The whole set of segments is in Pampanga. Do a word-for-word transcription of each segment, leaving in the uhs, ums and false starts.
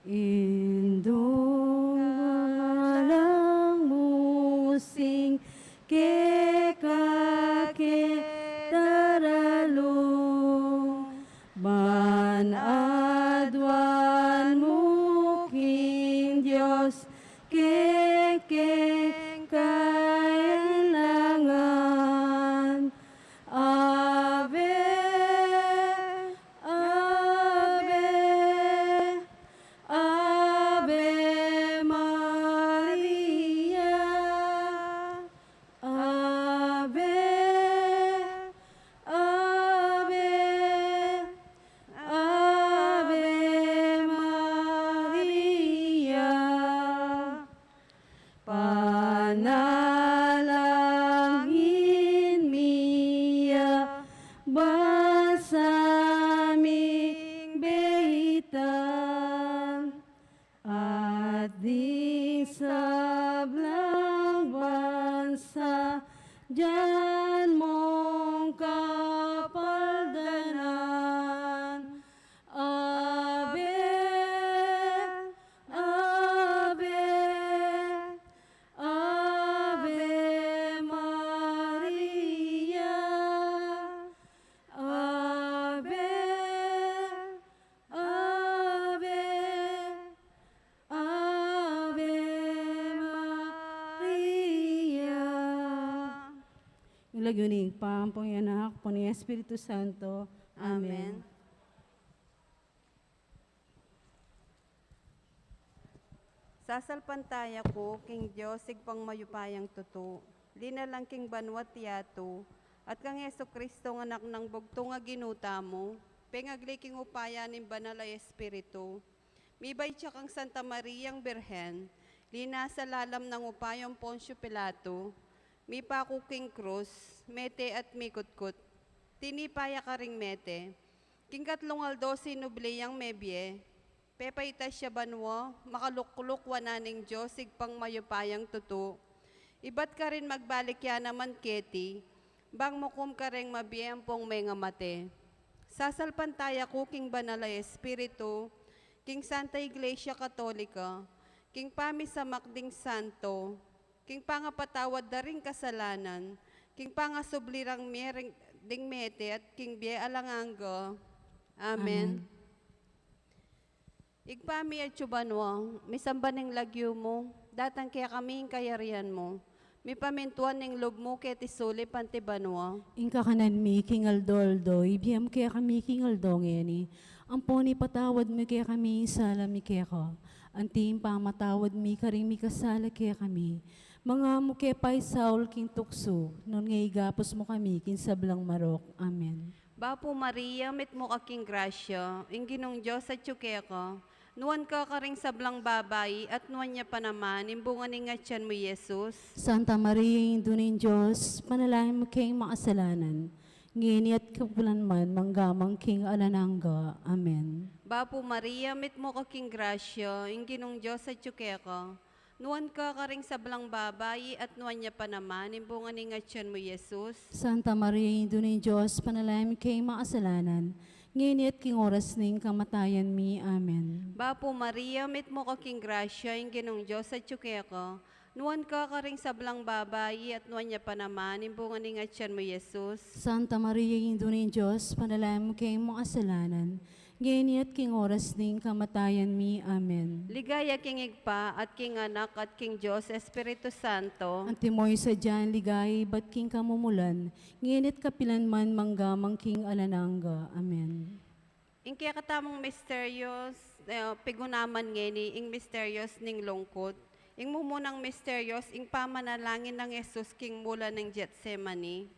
Indung alang musing keka ke daralu, ban aduan mu king Dios kekeng kailangan. Ave, Ave, Ave Maria. Ave, Ave, Ave Maria. Panalangin mi ya ban sa ming beitan at ding sablang bansa dian mung kapaldanan. Ave, Ave, Ave Maria. Ave, Ave, Ave Maria. King lagyu ning Ibpa, ampon ning Anak, ampon ning Espiritu Santo. Amen. Amen. Sasalpantaya ku king Dios, Ibpang mayupayang tutu, linalang king banua't yatu, at kang Jesucristo, Anak nang bugtung a Ginu tamu, pengagli king upaya ning Banal a Espiritu, mibait ya kang Santa Mariang Birhen, linasa lalam nang upaya nang Poncio Pilato, mipaku king krus, mete at mikutkut, tinipa ya karing mete, king katlung aldo sinubli yang mebie, pepaitas ya banua, makalukluk wanan ning Dios Ibpang mayupayang tutu. Ibat karin magbalik ya naman keti, bang mukum kareng mabie ampong mengamate. Sasalpantaya ku king Banal a Espiritu, king Santa Iglesia Katolika, king pamisamak ding santo, king pangapatawad da ring kasalanan, king pangasubli rang mie ring, ding mete at king bie alang angga. Amen. Amen. Ibpa mi atsu banua, misamban ing lagyu mu, datang kekami ing kayarian mu, mipamintuan ing lub mu keti sulip anti banua. Ing kakanan mi king aldo-aldo, ibie mu kekami king aldo ngeni, ampon ipatawad mu kekami ing sala mi keka, anti ing pamamatawad mi karing mikasala kekami. Manga mu ke paisaul king tuksu, nune igapus mu kami king sablang marok. Amen. Bapu Maria, mitmu ka king grasya, ing Ginung Dios atsu keka, nuan ka karing sablang babai, at nuan ya pa naman ing bunga ning atian mu, Jesus. Santa Maria, Indu ning Dios, panalangin mu keng makasalanan, ngeni at kapilan man, mangga man king alang angga. Amen. Bapu Maria, mitmu ka king grasya, ing Ginung Dios atsu keka, nuan ka karing sablang babai, at nuan ya pa naman ing bunga ning atian mu, Jesus. Santa Maria, Indu ning Dios, panalangin mu keng makasalanan, ngeni at king oras ning kamatayan mi. Amen. Bapu Maria, mitmu ka king grasya, ing Ginung Dios atsu keka, nuan ka karing sablang babai, at nuan ya pa naman ing bunga ning atian mu, Jesus. Santa Maria, Indu ning Dios, panalangin mu keng makasalanan, ngeni at king oras ning kamatayan mi. Amen. Ligaya king Ibpa, at king Anak, at king Dios Espiritu Santo. Antimo ing sadya ning ligaya ibat king kamumulan, ngeni at kapilan man, mangga man king alang angga. Amen. Ing kekatamung misterios, eh, pigunaman ngeni, ing misterios ning lungkut. Ing mumunang misterios, ing pamanalangin nang Jesus king mula ning Getsemani.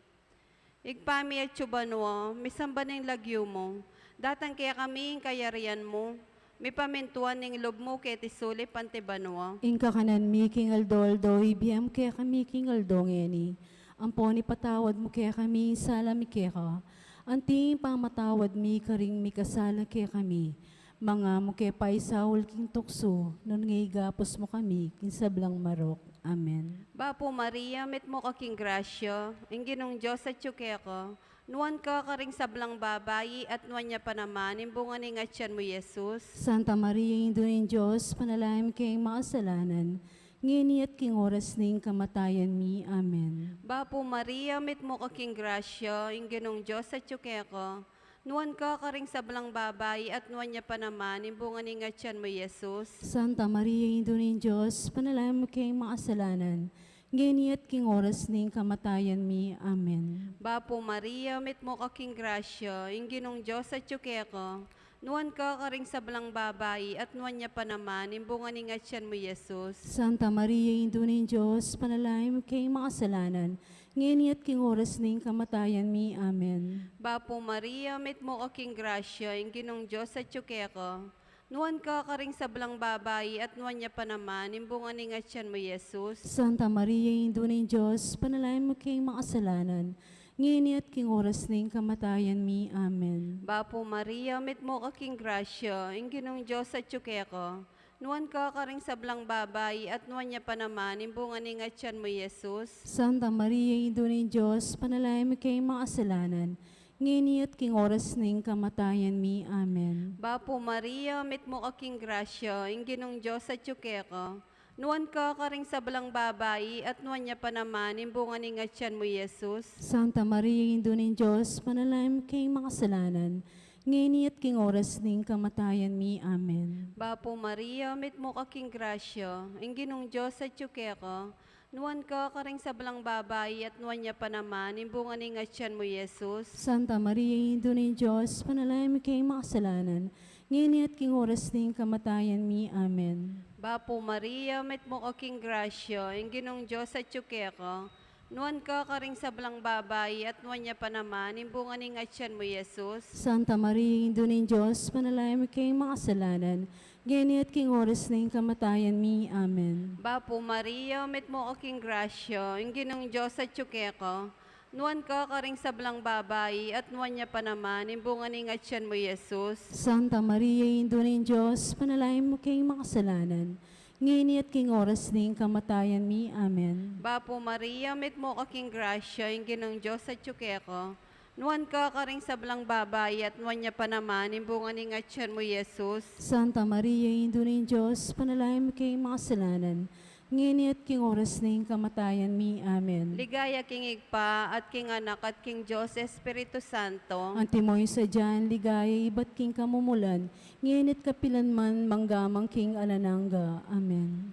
Ibpa mi atsu banua, misamban ing lagyu mu, datang kekami ing kayarian mu, mipamintuan ing lub mu keti sulip anti banua. Ing kakanan mi king aldo-aldo, ibie mu kekami king aldo ngeni, ampon ipatawad mu kekami ing sala mi keka, anti ing pamamatawad mi karing mikasala kekami. Manga mu ke paisaul king tuksu, nune igapus mu kami king sablang marok. Amen. Bapu Maria, mitmu ka king grasya, ing Ginung Dios atsu keka, Nuan ka karing sablang babai, at nuan ya pa naman ing bunga ning atyan mu, Jesus. Santa Maria, Indu ning Dios, ipanalangin mu keng makasalanan, ngeni at king oras ning kamatayan mi. Amen. Bapu Maria, mitmu ka king grasya, ing Ginung Dios atyu keka. Nuan ka karing sablang babai, at nuan ya pa naman ing bunga ning atyan mu, Jesus. Santa Maria, Indu ning Dios, ipanalangin mu keng makasalanan, ngeni at king oras ning kamatayan mi. Amen. Bapu Maria, mitmu ka king grasya, ing Ginung Dios atyu keka. Nuan ka karing sablang babai, at nuan ya pa naman ing bunga ning atyan mu, Jesus. Santa Maria, Indu ning Dios, ipanalangin mu keng makasalanan, ngeni at king oras ning kamatayan mi. Amen. Bapu Maria, mitmu ka king grasya, ing Ginung Dios atyu keka. Nuan ka karing sablang babai, at nuan ya pa naman ing bunga ning atyan mu, Jesus. Santa Maria, Indu ning Dios, ipanalangin mu keng makasalanan, ngeni at king oras ning kamatayan mi. Amen. Bapu Maria, mitmu ka king grasya, ing Ginung Dios atyu keka. Nuan ka karing sablang babai, at nuan ya pa naman ing bunga ning atyan mu, Jesus. Santa Maria, Indu ning Dios, ipanalangin mu keng makasalanan, ngeni at king oras ning kamatayan mi. Amen. Bapu Maria, mitmu ka king grasya, ing Ginung Dios atyu keka. Nuan ka karing sablang babai, at nuan ya pa naman ing bunga ning atyan mu, Jesus. Santa Maria, Indu ning Dios, ipanalangin mu keng makasalanan, ngeni at king oras ning kamatayan mi. Amen. Bapu Maria, mitmu ka king grasya, ing Ginung Dios atyu keka. Nuan ka karing sablang babai, at nuan ya pa naman ing bunga ning atyan mu, Jesus. Santa Maria, Indu ning Dios, ipanalangin mu keng makasalanan, ngeni at king oras ning kamatayan mi. Amen. Bapu Maria, mitmu ka king grasya, ing Ginung Dios atyu keka. Nuan ka karing sablang babai, at nuan ya pa naman ing bunga ning atyan mu, Jesus. Santa Maria, Indu ning Dios, ipanalangin mu keng makasalanan, ngeni at king oras ning kamatayan mi. Amen. Bapu Maria, mitmu ka king grasya, ing Ginung Dios atyu keka. Nuan ka karing sablang babai, at nuan ya pa naman ing bunga ning atyan mu, Jesus. Santa Maria, Indu ning Dios, ipanalangin mu keng makasalanan, ngeni at king oras ning kamatayan mi. Amen. Bapu Maria, mitmu ka king grasya, ing Ginung Dios atyu keka. Nuan ka karing sablang babai, at nuan ya pa naman ing bunga ning atyan mu, Jesus. Santa Maria, Indu ning Dios, ipanalangin mu keng makasalanan, ngeni at king oras ning kamatayan mi. Amen. Ligaya king Ibpa, at king Anak, at king Dios Espiritu Santo. Antimo ing sadya nang ligaya ibat king kamumulan, ngeni at kapilan man, mangga man king alang angga. Amen.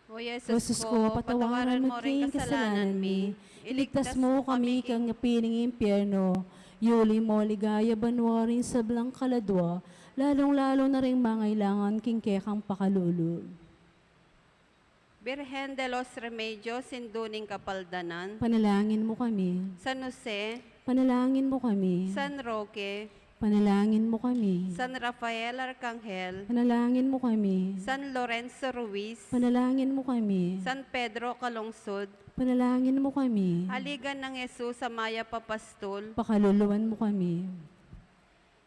O Jesus ko, patawaran mu ring kasalanan mi, iligtas mu kami king api ning impyerno, yuli mu king ligaya banua ring sablang kaladua, lalung-lalu na ring mangailangan king kekang pakalulu. Birhen de los Remedios, Indu ning Kapaldanan. Panalangin mu kami. San Jose. Panalangin mu kami. San Roque. Panalangin mu kami. San Rafael Arcangel. Panalangin mu kami. San Lorenzo Ruiz. Panalangin mu kami. San Pedro Calungsod. Panalangin mu kami. Aligan nang Jesus a mayap a pastul. Pakaluluan mu kami.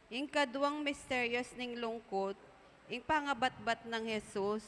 Ing kaduang misterios ning lungkut, ing pangabatbat nang Jesus.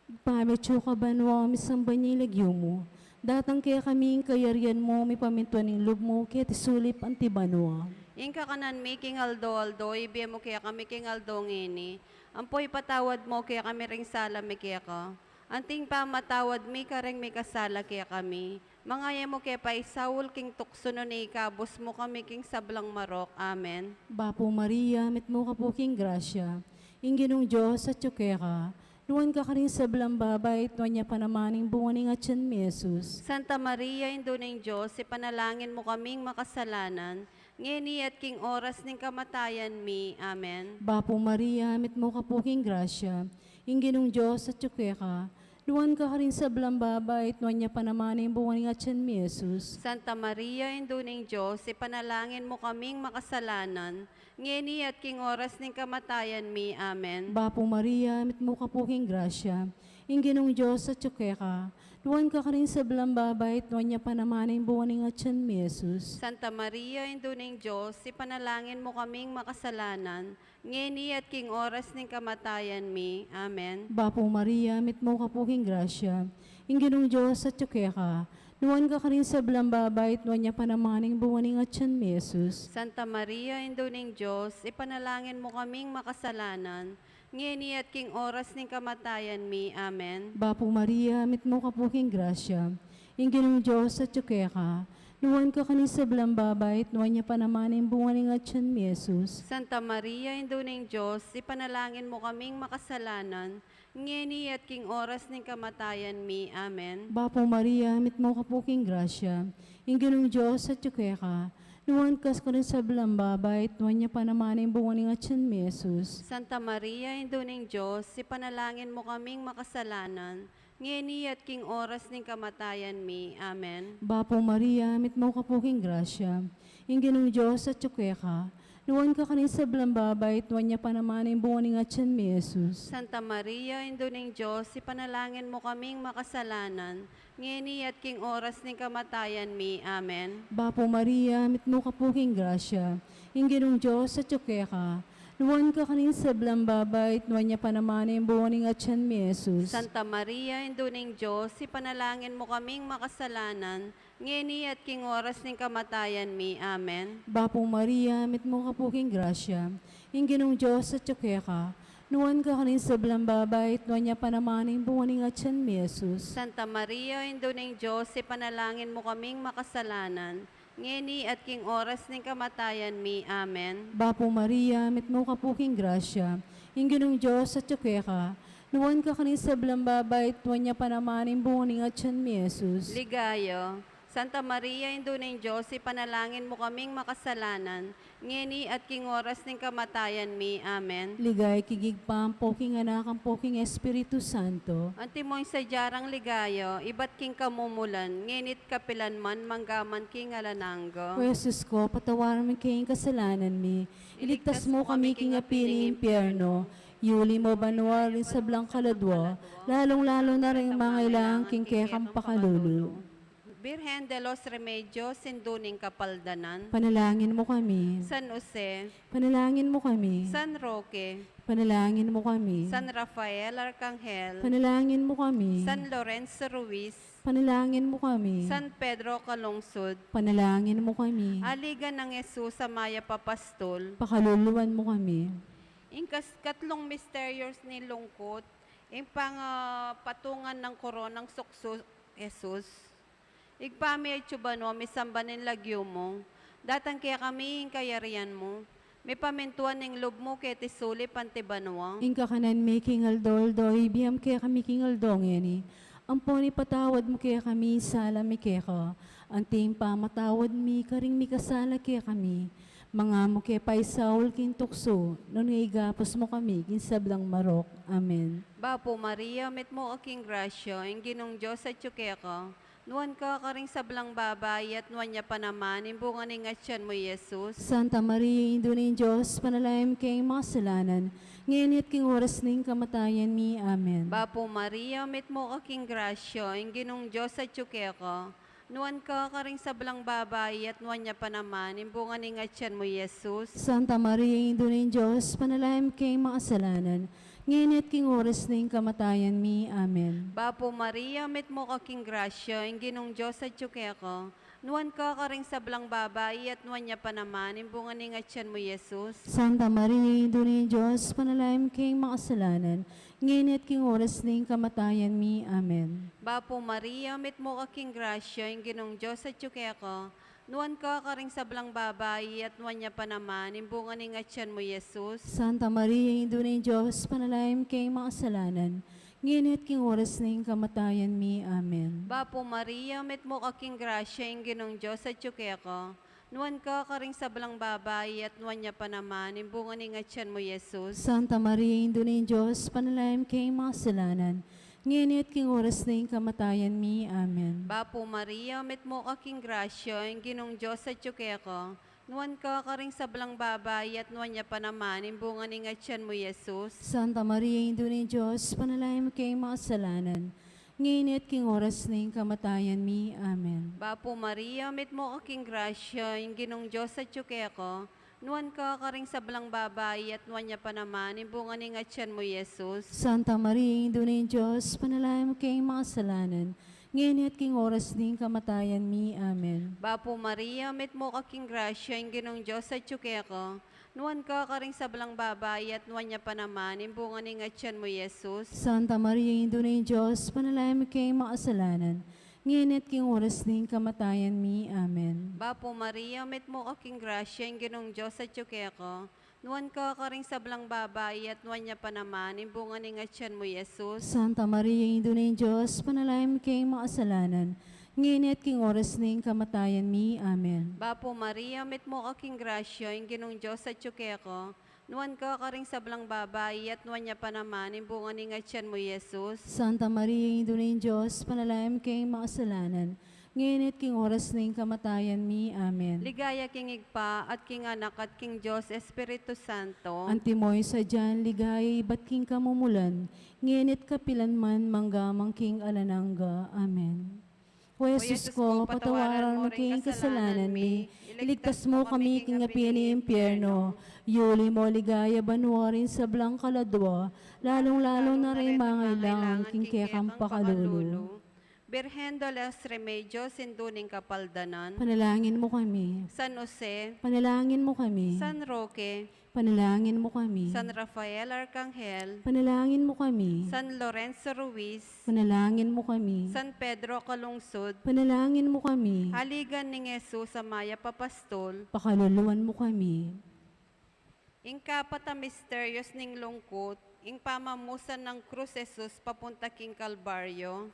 Ibpa mi atsu ka banua, misamban ya ing lagyu mu. Datang kekami ing kayarian mu, mipamintuan ing lub mu, keti sulip anti banua. Ing kakanan mi king aldo-aldo, ibie mu kekami king aldo ngeni. Ampo ipatawad mu kekami ring sala mi keka, anti ing pamamatawad mi karing mikasala kekami. Manga e mu ke paisaul king tuksu, nune ikabus mu kami king sablang marok. Amen. Bapu Maria, mitmu ka pu king grasya, ing Ginung Dios atyu keka. Nuan ka karing sablang babai, at nuan ya pa naman ing bunga ning atyan mu, i Jesus. Santa Maria, Indu ning Dios, ipanalangin mu kaming makasalanan, ngeni at king oras ning kamatayan mi. Amen. Bapu Maria, mitmu ka pu king grasya, ing Ginung Dios atyu keka. Nuan ka karing sablang babai, at nuan ya pa naman ing bunga ning atyan mu, i Jesus. Santa Maria, Indu ning Dios, ipanalangin mu kaming makasalanan, ngeni at king oras ning kamatayan mi. Amen. Bapu Maria, mitmu ka pu king grasya, ing Ginung Dios atyu keka. Nuan ka karing sablang babai, at nuan ya pa naman ing bunga ning atyan mu, i Jesus. Santa Maria, Indu ning Dios, ipanalangin mu kaming makasalanan, ngeni at king oras ning kamatayan mi. Amen. Bapu Maria, mitmu ka pu king grasya, ing Ginung Dios atyu keka. Nuan ka karing sablang babai, at nuan ya pa naman ing bunga ning atyan mu, i Jesus. Santa Maria, Indu ning Dios, ipanalangin mu kaming makasalanan, ngeni at king oras ning kamatayan mi. Amen. Bapu Maria, mitmu ka pu king grasya, ing Ginung Dios atyu keka, nuan ka karing sablang babai, at nuan ya pa naman ing bunga ning atyan mu, i Jesus. Santa Maria, Indu ning Dios, ipanalangin mu kaming makasalanan, ngeni at king oras ning kamatayan mi. Amen. Bapu Maria, mitmu ka pu king grasya, ing Ginung Dios atyu keka, nuan ka karing sablang babai, at nuan ya pa naman ing bunga ning atyan mu, i Jesus. Santa Maria, Indu ning Dios, ipanalangin mu kaming makasalanan, ngeni at king oras ning kamatayan mi. Amen. Bapu Maria, mitmu ka pu king grasya, ing Ginung Dios atyu keka, nuan ka karing sablang babai, at nuan ya pa naman ing bunga ning atyan mu, i Jesus. Santa Maria, Indu ning Dios, ipanalangin mu kaming makasalanan, ngeni at king oras ning kamatayan mi. Amen. Bapu Maria, mitmu ka pu king grasya, ing Ginung Dios atyu keka, nuan ka karing sablang babai, at nuan ya pa naman ing bunga ning atyan mu, i Jesus. Santa Maria, Indu ning Dios, ipanalangin mu kaming makasalanan, ngeni at king oras ning kamatayan mi. Amen. Bapu Maria, mitmu ka pu king grasya, ing Ginung Dios atyu keka, nuan ka karing sablang babai, at nuan ya pa naman ing bunga ning atyan mu, i Jesus. Santa Maria, Indu ning Dios, ipanalangin mu kaming makasalanan, ngeni at king oras ning kamatayan mi. Amen. Bapu Maria, mitmu ka pu king grasya, ing Ginung Dios atyu keka, nuan ka karing sablang babai, at nuan ya pa naman ing bunga ning atyan mu, i Jesus. Ligaya. Santa Maria, Indu ning Dios, ipanalangin mu kaming makasalanan, ngeni at king oras ning kamatayan mi. Amen. Ligaya king Ibpa, ampo king Anak, ampo king Espiritu Santo. Antimo ing sadya rang ligaya, ibat king kamumulan, ngeni at kapilan man, mangga man king alang angga. O Jesus ko, patawaran mu king kasalanan mi, iligtas mu kami king api ning impyerno, iuli mu banua ring sablang kaladua, lalung-lalu na ring mangailangan king kekang pakalulu. Virgen de los Remedios, Indu ning Kapaldanan. Panalangin mu kami. San Jose. Panalangin mu kami. San Roque. Panalangin mu kami. San Rafael Arcangel. Panalangin mu kami. San Lorenzo Ruiz. Panalangin mu kami. San Pedro Calungsod. Panalangin mu kami. Aligan nang Jesus a mayap a pastul. Pakaluluan mu kami. Ing kas-, katlung misteryos ning lungkut, ing pang, ah, patungan nang koronang suksuk Jesus. Ibpa mi atsu ka banua, misamban ing lagyu mu. Datang kekami ing kayarian mu. Mipamintuan ing lub mu keti sulip anti banua. Ing kakanan mi king aldo-aldo, ibie mu kekami king aldo ngeni. Ampon ipatawad mu kekami ing sala mi keka, anti ing pamatawad mi karing mikasala kekami. Manga mu ke paisaul king tuksu, nune ikabus mu kami king sablang marok. Amen. Bapu Maria, mitmu ka king grasya, ing Ginung Dios atyu keka. Nuan ka karing sablang babai, at nuan ya pa naman ing bunga ning atyan mu, i Jesus. Santa Maria, Indu ning Dios, panalangin mu kaming makasalanan, ngeni at king oras ning kamatayan mi. Amen. Bapu Maria, mitmu ka king grasya, ing Ginung Dios atyu keka. Nuan ka karing sablang babai, at nuan ya pa naman ing bunga ning atyan mu, i Jesus. Santa Maria, Indu ning Dios, panalangin mu kaming makasalanan, ngeni at king oras ning kamatayan mi. Amen. Bapu Maria, mitmu ka king grasya, ing Ginung Dios atyu keka. Nuan ka karing sablang babai, at nuan ya pa naman ing bunga ning atyan mu, i Jesus. Santa Maria, Indu ning Dios, panalangin mu kaming makasalanan, ngeni at king oras ning kamatayan mi. Amen. Bapu Maria, mitmu ka king grasya, ing Ginung Dios atyu keka. Nuan ka karing sablang babai, at nuan ya pa naman ing bunga ning atyan mu, i Jesus. Santa Maria, Indu ning Dios, panalangin mu kaming makasalanan, ngeni at king oras ning kamatayan mi. Amen. Bapu Maria, mitmu ka king grasya, ing Ginung Dios atyu keka. Nuan ka karing sablang babai, at nuan ya pa naman ing bunga ning atyan mu, i Jesus. Santa Maria, Indu ning Dios, panalangin mu kaming makasalanan, ngeni at king oras ning kamatayan mi. Amen. Bapu Maria, mitmu ka king grasya, ing Ginung Dios atyu keka. Nuan ka karing sablang babai, at nuan ya pa naman ing bunga ning atyan mu, i Jesus. Santa Maria, Indu ning Dios, panalangin mu kaming makasalanan, ngeni at king oras ning kamatayan mi. Amen. Bapu Maria, mitmu ka king grasya, ing Ginung Dios atyu keka. Nuan ka karing sablang babai, at nuan ya pa naman ing bunga ning atyan mu, i Jesus. Santa Maria, Indu ning Dios, panalangin mu kaming makasalanan, Ngeni at king oras ning kamatayan mi. Amen. Bapu Maria, mitmu ka king grasya, ing Ginung Dios atyu keka. Nuan ka karing sablang babai, at nuan ya pa naman ing bunga ning atyan mu, Jesus. Santa Maria, Indu ning Dios, ipanalangin mu keng makasalanan, ngeni at king oras ning kamatayan mi. Amen. Bapu Maria, mitmu ka king grasya, ing Ginung Dios atyu keka. Nuan ka karing sablang babai, at nuan ya pa naman ing bunga ning atyan mu, Jesus. Santa Maria, Indu ning Dios, ipanalangin mu keng makasalanan, ngeni at king oras ning kamatayan mi. Amen. Bapu Maria, mitmu ka king grasya, ing Ginung Dios atyu keka. Nuan ka karing sablang babai, at nuan ya pa naman ing bunga ning atyan mu, Jesus. Santa Maria, Indu ning Dios, ipanalangin mu keng makasalanan, ngeni at king oras ning kamatayan mi. Amen. Ligaya king Ibpa, at king Anak, at king Dios Espiritu Santo. Antimo ing sadya nang ligaya ibat king kamumulan, ngeni at kapilan man, mangga man king alang angga. Amen. O Jesus ko, patawaran mu king kasalanan mi, iligtas mu kami king api ning impyerno, yuli mu king ligaya banua ring sablang kaladua, lalung-lalu na ring mangailangan king kekang pakalulu. Birhen de los Remedios, Indu ning Kapaldanan. Ipanalangin mu kami. San Jose. Ipanalangin mu kami. San Roque. Ipanalangin mu kami. San Rafael Arcangel. Ipanalangin mu kami. San Lorenzo Ruiz. Ipanalangin mu kami. San Pedro Calungsod. Ipanalangin mu kami. Haligan ning Jesus a mayap a pastol. Pakaluluan mu kami. Ing kapat a misteryos ning lungkut, ing pamamusan nang krus Jesus papunta king Kalbaryo.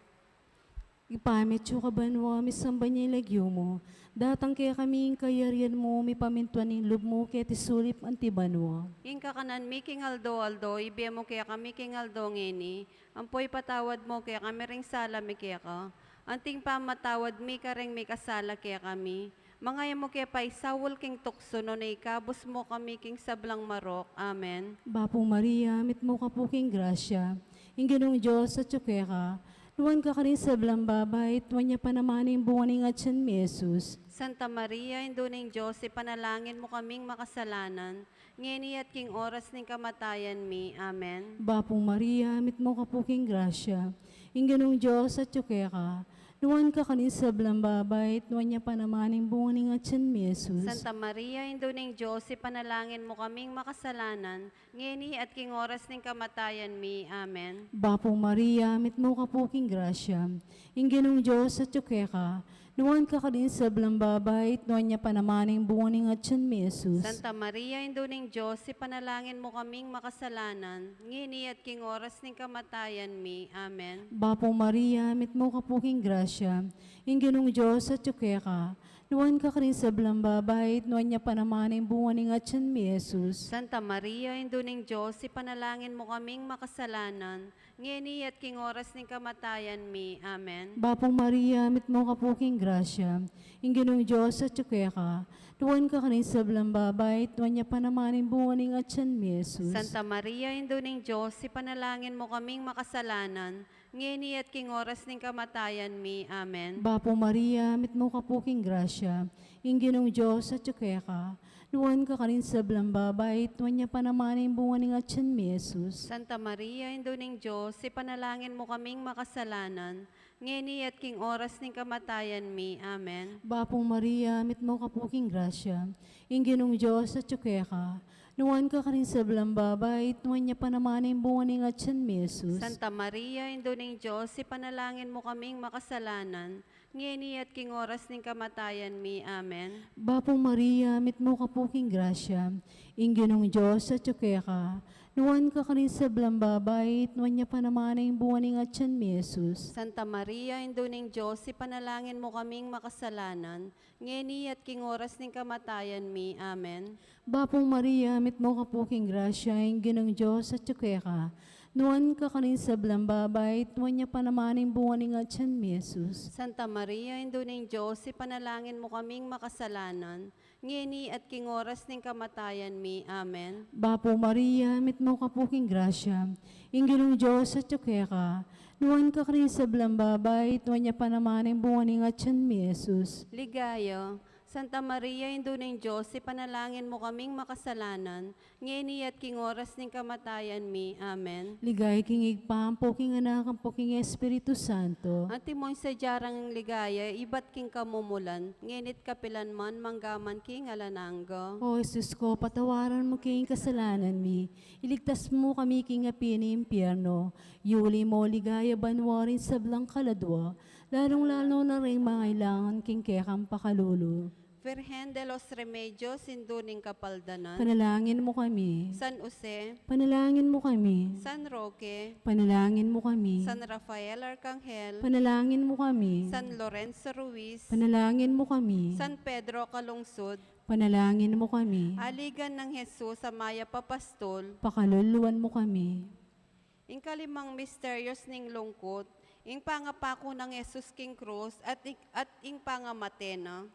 Ibpa mi atsu ka banua, misamban ya ing lagyu mu. Datang kekami ing kayarian mu, mipamintuan ing lub mu keti sulip anti banua. Ing kakanan mi king aldo-aldo, ibie mu kekami king aldo ngeni, ampo ipatawad mu kekami ring sala mi keka, anti ing pamamatawad mi kareng mikasala kekami. Manga e mu ke paisaul king tuksu, nune ikabus mu kami king sablang marok. Amen. Bapu Maria, mitmu ka pu king grasya, ing Ginung Dios atyu keka, nuan ka karing sablang babai, at nuan ya pa naman ing bunga ning atyan mu, i Jesus. Santa Maria, Indu ning Dios, ipanalangin mu kaming makasalanan, ngeni at king oras ning kamatayan mi. Amen. Bapu Maria, mitmu ka pu king grasya, ing Ginung Dios atyu keka, nuan ka karing sablang babai, at nuan ya pa naman ing bunga ning atyan mu, i Jesus. Santa Maria, Indu ning Dios, ipanalangin mu kaming makasalanan, ngeni at king oras ning kamatayan mi. Amen. Bapu Maria, mitmu ka pu king grasya, ing Ginung Dios atyu keka, nuan ka karing sablang babai, at nuan ya pa naman ing bunga ning atyan mu, i Jesus. Santa Maria, Indu ning Dios, ipanalangin mu kaming makasalanan, ngeni at king oras ning kamatayan mi. Amen. Bapu Maria, mitmu ka pu king grasya, ing Ginung Dios atyu keka, nuan ka karing sablang babai, at nuan ya pa naman ing bunga ning atyan mu, i Jesus. Santa Maria, Indu ning Dios, ipanalangin mu kaming makasalanan, ngeni at king oras ning kamatayan mi. Amen. Bapu Maria, mitmu ka pu king grasya, ing Ginung Dios atyu keka, nuan ka karing sablang babai, at nuan ya pa naman ing bunga ning atyan mu, i Jesus. Santa Maria, Indu ning Dios, ipanalangin mu kaming makasalanan, ngeni at king oras ning kamatayan mi. Amen. Bapu Maria, mitmu ka pu king grasya, ing Ginung Dios atyu keka, nuan ka karing sablang babai, at nuan ya pa naman ing bunga ning atyan mu, i Jesus. Santa Maria, Indu ning Dios, ipanalangin mu kaming makasalanan, ngeni at king oras ning kamatayan mi. Amen. Bapu Maria, mitmu ka pu king grasya, ing Ginung Dios atyu keka, nuan ka karing sablang babai, at nuan ya pa naman ing bunga ning atyan mu, i Jesus. Santa Maria, Indu ning Dios, ipanalangin mu kaming makasalanan, ngeni at king oras ning kamatayan mi. Amen. Bapu Maria, mitmu ka pu king grasya, ing Ginung Dios atyu keka, nuan ka karing sablang babai, at nuan ya pa naman ing bunga ning atyan mu, i Jesus. Santa Maria, Indu ning Dios, ipanalangin mu kaming makasalanan, ngeni at king oras ning kamatayan mi. Amen. Bapu Maria, mitmu ka pu king grasya, ing Ginung Dios atyu keka, nuan ka karing sablang babai, at nuan ya pa naman ing bunga ning atyan mu, i Jesus. Santa Maria, Indu ning Dios, ipanalangin mu kaming makasalanan, ngeni at king oras ning kamatayan mi. Amen. Bapu Maria, mitmu ka pu king grasya, ing Ginung Dios atyu keka, nuan ka karing sablang babai, at nuan ya pa naman ing bunga ning atyan mu, i Jesus. Ligaya, Santa Maria, Indu ning Dios, ipanalangin mu kaming makasalanan, ngeni at king oras ning kamatayan mi. Amen. Ligaya king Ibpa, ampo king Anak, ampo king Espiritu Santo. Antimo ing sadya rang ligaya, ibat king kamumulan, ngeni at kapilan man, mangga man king alang angga. O Jesus ko, patawaran mu king kasalanan mi, iligtas mu kami king api ning impyerno, yuli mu king ligaya banua ring sablang kaladua, lalung-lalu na ring mangailangan king kekang pakalulu. Virgen de los Remedios, Indu ning Kapaldanan. Panalangin mu kami. San Jose. Panalangin mu kami. San Roque. Panalangin mu kami. San Rafael Arcangel. Panalangin mu kami. San Lorenzo Ruiz. Panalangin mu kami. San Pedro Calungsod. Panalangin mu kami. Aligan nang Jesus a mayap a pastol. Pakaluluan mu kami. Ing kalimang misterios ning lungkut, ing pangapaku nang Jesus king krus at ing, at ing pangamate na.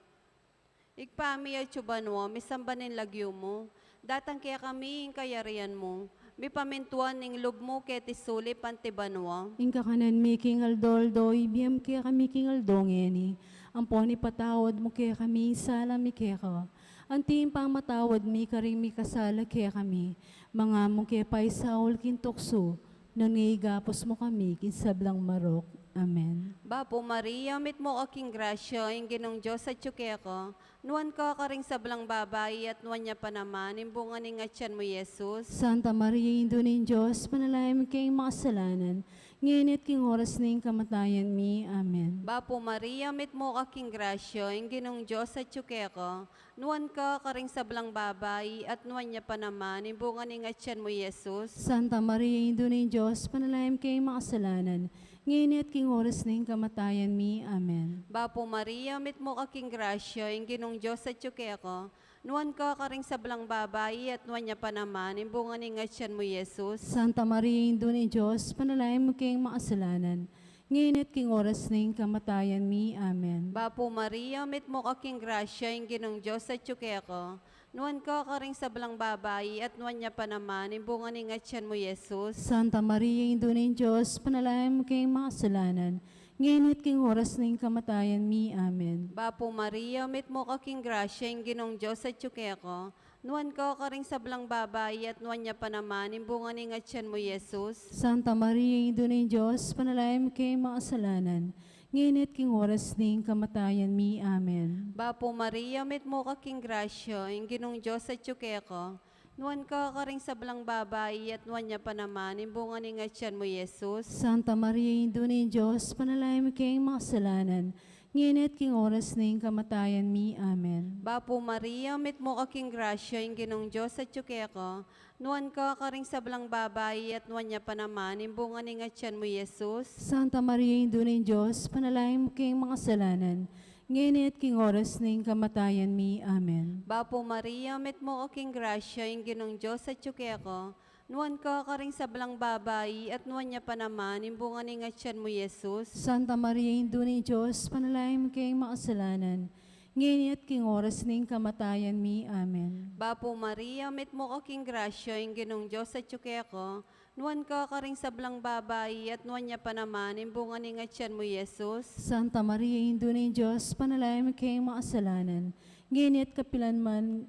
Ibpa mi atsu ka banua, misamban ing lagyu mu, datang kekami ing kayarian mu, mipamintuan ing lub mu keti sulip anti banua. Ing kakanan mi king aldo-aldo ibie mu kekami king aldo ngeni, ampon ipatawad mu kekami ing sala mi keka, anti ing pamamatawad mi karing mikasala kekami, manga mu ke paisaul king tuksu, nune ikabus mu kami king sablang marok. Amen. Bapu Maria, mitmu ka king grasya, ing Ginung Dios atsu keka, nuan ka karing sablang babai, at nuan ya pa naman ing bunga ning atian mu, Jesus. Santa Maria, Indu ning Dios, ipanalangin mu keng makasalanan, ngeni at king oras ning kamatayan mi. Amen. Bapu Maria, mitmu ka king grasya, ing Ginung Dios atsu keka, nuan ka karing sablang babai, at nuan ya pa naman ing bunga ning atian mu, Jesus. Santa Maria, Indu ning Dios, ipanalangin mu keng makasalanan, ngeni at king oras ning kamatayan mi. Amen. Bapu Maria, mitmu ka king grasya, ing Ginung Dios atsu keka, nuan ka karing sablang babai, at nuan ya pa naman ing bunga ning atian mu, Jesus. Santa Maria, Indu ning Dios, ipanalangin mu keng makasalanan, ngeni at king oras ning kamatayan mi. Amen. Bapu Maria, mitmu ka king grasya, ing Ginung Dios atsu keka, nuan ka karing sablang babai, at nuan ya pa naman ing bunga ning atian mu, Jesus. Santa Maria, Indu ning Dios, ipanalangin mu keng makasalanan, ngeni at king oras ning kamatayan mi. Amen. Bapu Maria, mitmu ka king grasya, ing Ginung Dios atsu keka, nuan ka karing sablang babai, at nuan ya pa naman ing bunga ning atian mu, Jesus. Santa Maria, Indu ning Dios, ipanalangin mu keng makasalanan, ngeni at king oras ning kamatayan mi. Amen. Bapu Maria, mitmu ka king grasya, ing Ginung Dios atsu keka, nuan ka karing sablang babai, at nuan ya pa naman ing bunga ning atian mu, Jesus. Santa Maria, Indu ning Dios, ipanalangin mu keng makasalanan, ngeni at king oras ning kamatayan mi. Amen. Bapu Maria, mitmu ka king grasya, ing Ginung Dios atsu keka, nuan ka karing sablang babai, at nuan ya pa naman ing bunga ning atian mu, Jesus. Santa Maria, Indu ning Dios, ipanalangin mu keng makasalanan, ngeni at king oras ning kamatayan mi. Amen. Bapu Maria, mitmu ka king grasya, ing Ginung Dios atsu keka, nuan ka karing sablang babai, at nuan ya pa naman ing bunga ning atian mu, Jesus. Santa Maria, Indu ning Dios, ipanalangin mu keng makasalanan, ngeni at king oras ning kamatayan mi. Amen. Bapu Maria, mitmu ka king grasya, ing Ginung Dios atsu keka, nuan ka karing sablang babai, at nuan ya pa naman ing bunga ning atian mu, Jesus. Santa Maria, Indu ning Dios, ipanalangin mu keng makasalanan, ngeni at kapilan man,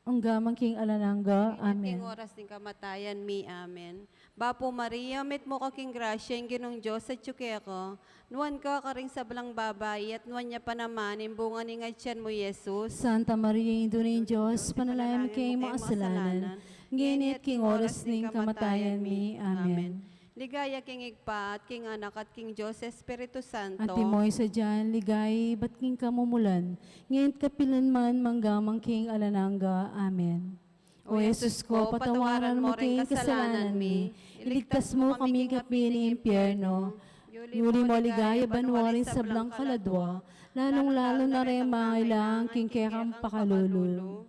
angga man king alang angga. Amen. King oras ning kamatayan mi. Amen. Bapu Maria, mitmu ka king grasya, ing Ginung Dios atsu keka, nuan ka karing sablang babai, at nuan ya pa naman ing bunga ning atian mu, Jesus. Santa Maria, Indu ning Dios, ipanalangin mu keng makasalanan, ngeni at king oras ning kamatayan mi. Amen. Ligaya king Ibpa, at king Anak, at king Dios Espiritu Santo. Antimo ing sadya nang ligaya, ibat king kamumulan, ngeni at kapilan man, mangga man king alang angga. Amen. O Jesus ko, patawaran mu ring kasalanan mi, iligtas mu kami king api ning impyerno, yuli mu king ligaya banua ring sablang kaladua, lalung-lalu na ring mangailangan king kekang pakalulu.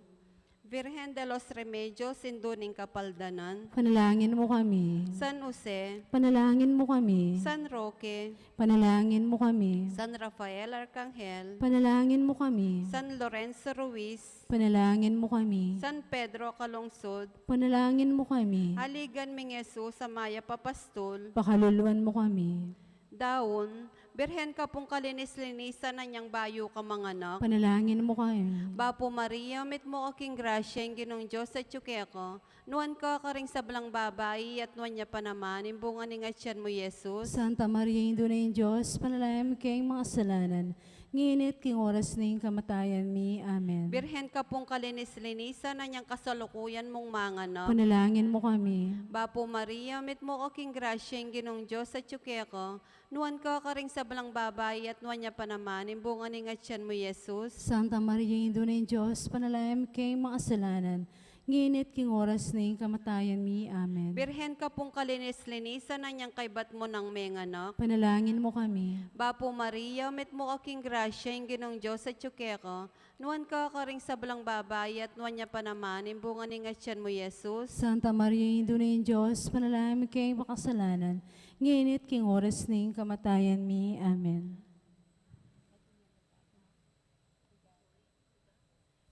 Virgen de los Remedios, Indu ning Kapaldanan. Panalangin mu kami. San Jose. Panalangin mu kami. San Roque. Panalangin mu kami. San Rafael Arcangel. Panalangin mu kami. San Lorenzo Ruiz. Panalangin mu kami. San Pedro Calungsod. Panalangin mu kami. Aligan ming Jesus a mayap a pastul. Pakaluluan mu kami. Daun, Birhen ka pung kalinis-linisan, anyang bayu ka manganak. Panalangin mu kami. Bapu Maria, mitmu ka king grasya, ing Ginung Dios atyu keka. Nuan ka karing sablang babai, at nuan ya pa naman ing bunga ning atyan mu, Jesus. Santa Maria, Indu ning Dios, ipanalangin mu keng makasalanan, ngeni at king oras ning kamatayan mi. Amen. Birhen ka pung kalinis-linisan, anyang kasalukuyan mung manganak. Panalangin mu kami. Bapu Maria, mitmu ka king grasya, ing Ginung Dios atyu keka. Nuan ka karing sablang babai, at nuan ya pa naman ing bunga ning atyan mu, Jesus. Santa Maria, Indu ning Dios, ipanalangin mu keng makasalanan, ngeni at king oras ning kamatayan mi. Amen. Birhen ka pung kalinis-linisan, anyang kaybat mu nang menganak. Panalangin mu kami. Bapu Maria, mitmu ka king grasya, ing Ginung Dios atyu keka. Nuan ka karing sablang babai, at nuan ya pa naman ing bunga ning atyan mu, Jesus. Santa Maria, Indu ning Dios, ipanalangin mu keng makasalanan, ngeni at king oras ning kamatayan mi. Amen.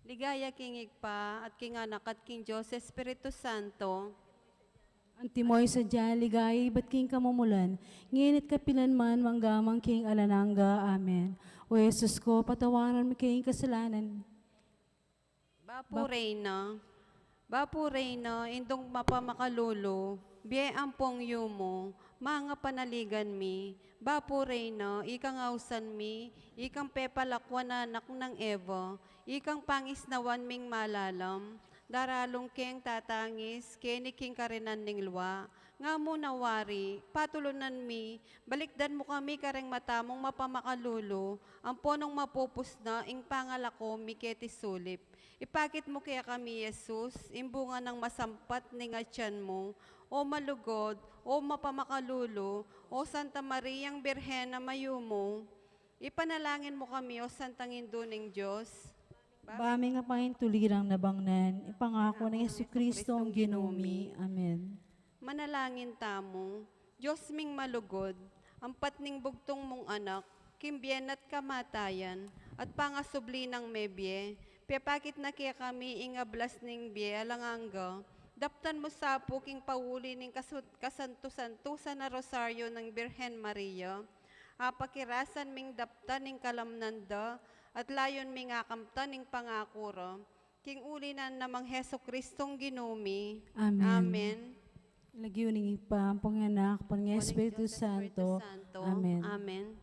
Ligaya king Ibpa, at king Anak, at king Dios Espiritu Santo. Antimo ing sadya, ligaya ibat king kamumulan, ngeni at kapilan man, mangga man king alang angga. Amen. O Jesus ko, patawaran mu keng kasalanan. Bapu Bap- Reyna, Bapu Reyna, Indung mapamakalulu, bie ampong yumu, mangapanaligan mi. Bapu Reyna, ikang ausan mi, ikang pepalakwan a anak nang Eva, ikang pangisnawan ming malalam, daralung keng tatangis keni king karinan ning lua. Nga mu na wari, patulunan mi, balikdan mu kami kareng mata mung mapamakalulu, ampon nung mapupus na ing pangalako mi keti sulip. Ipakit mu kekami, Jesus, ing bunga nang masampat ning atyan mu. O malugud, o mapamakalulu, o Santa Mariang Birhen a mayumu, ipanalangin mu kami, o Santang Indu ning Dios. Ba ming apain tulirang nabangnan, ipangaku nang Jesucristo ang Ginu mi. Amen. Manalangin tamu. Dios ming malugud, ampat ning bugtung mung Anak, king bie na't kamatayan, at pangasubli nang mebie, pepakit na kekami ing ablas ning bie alang angga. Daptan mu sa pu king pauli ning kasu-, kasantu-santusan a Rosario nang Birhen Maria, apakirasan ming daptan ing kalamnan da, at layun ming akamtan ing pangaku ra. King uli na namang Jesucristong Ginu mi. Amen. Amen. Lagyu ning Ibpa, ampong Anak, ampong Espiritu Santo. Amen. Amen.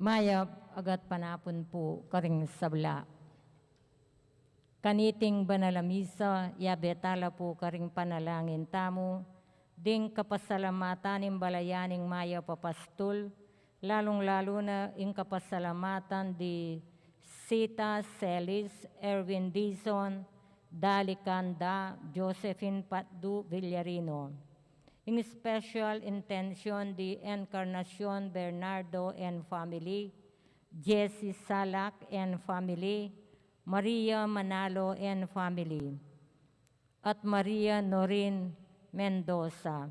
Mayap a gatpanapun pu karing sabla. Kaniting banal a misa, yabe tala pu karing panalangin tamu, ding kapasalamatan ning balayan ning mayap a pastul, lalung-lalu na ing kapasalamatan di Sita Celis, Erwin Dizon, Dali Canda, Josephine Patdu Villarino. In special intention di Encarnacion Bernardo and family, Jessie Salak and family, Maria Manalo and family, at Maria Norin Mendoza.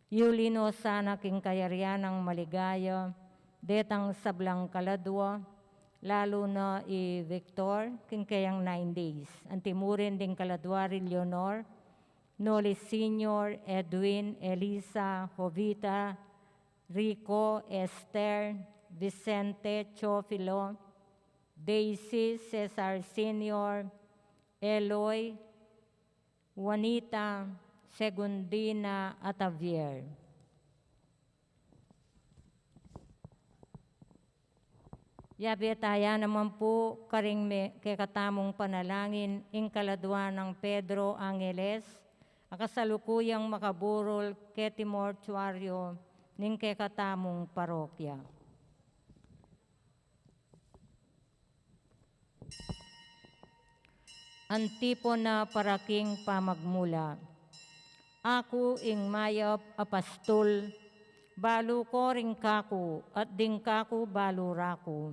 Yuli no sana king kayarian nang maligaya detang sablang kaladua, lalu na i Victor king keyang nine days. Antimurin ding kaladua ri Leonor, Noli Senior, Edwin, Elisa, Jovita, Rico, Esther, Vicente, Teofilo, Daisy, Cesar Senior, Eloy, Juanita, Segundina, at Javier. Yabe taya naman pu karing me-, kekatamung panalangin ing kaladua nang Pedro Angeles, a kasalukuyang makaburul keti mortuario ning kekatamung parokya. Antipona para king pamagmula. Aku ing mayap a pastul, balu ko ring kaku, at ding kaku balu raku.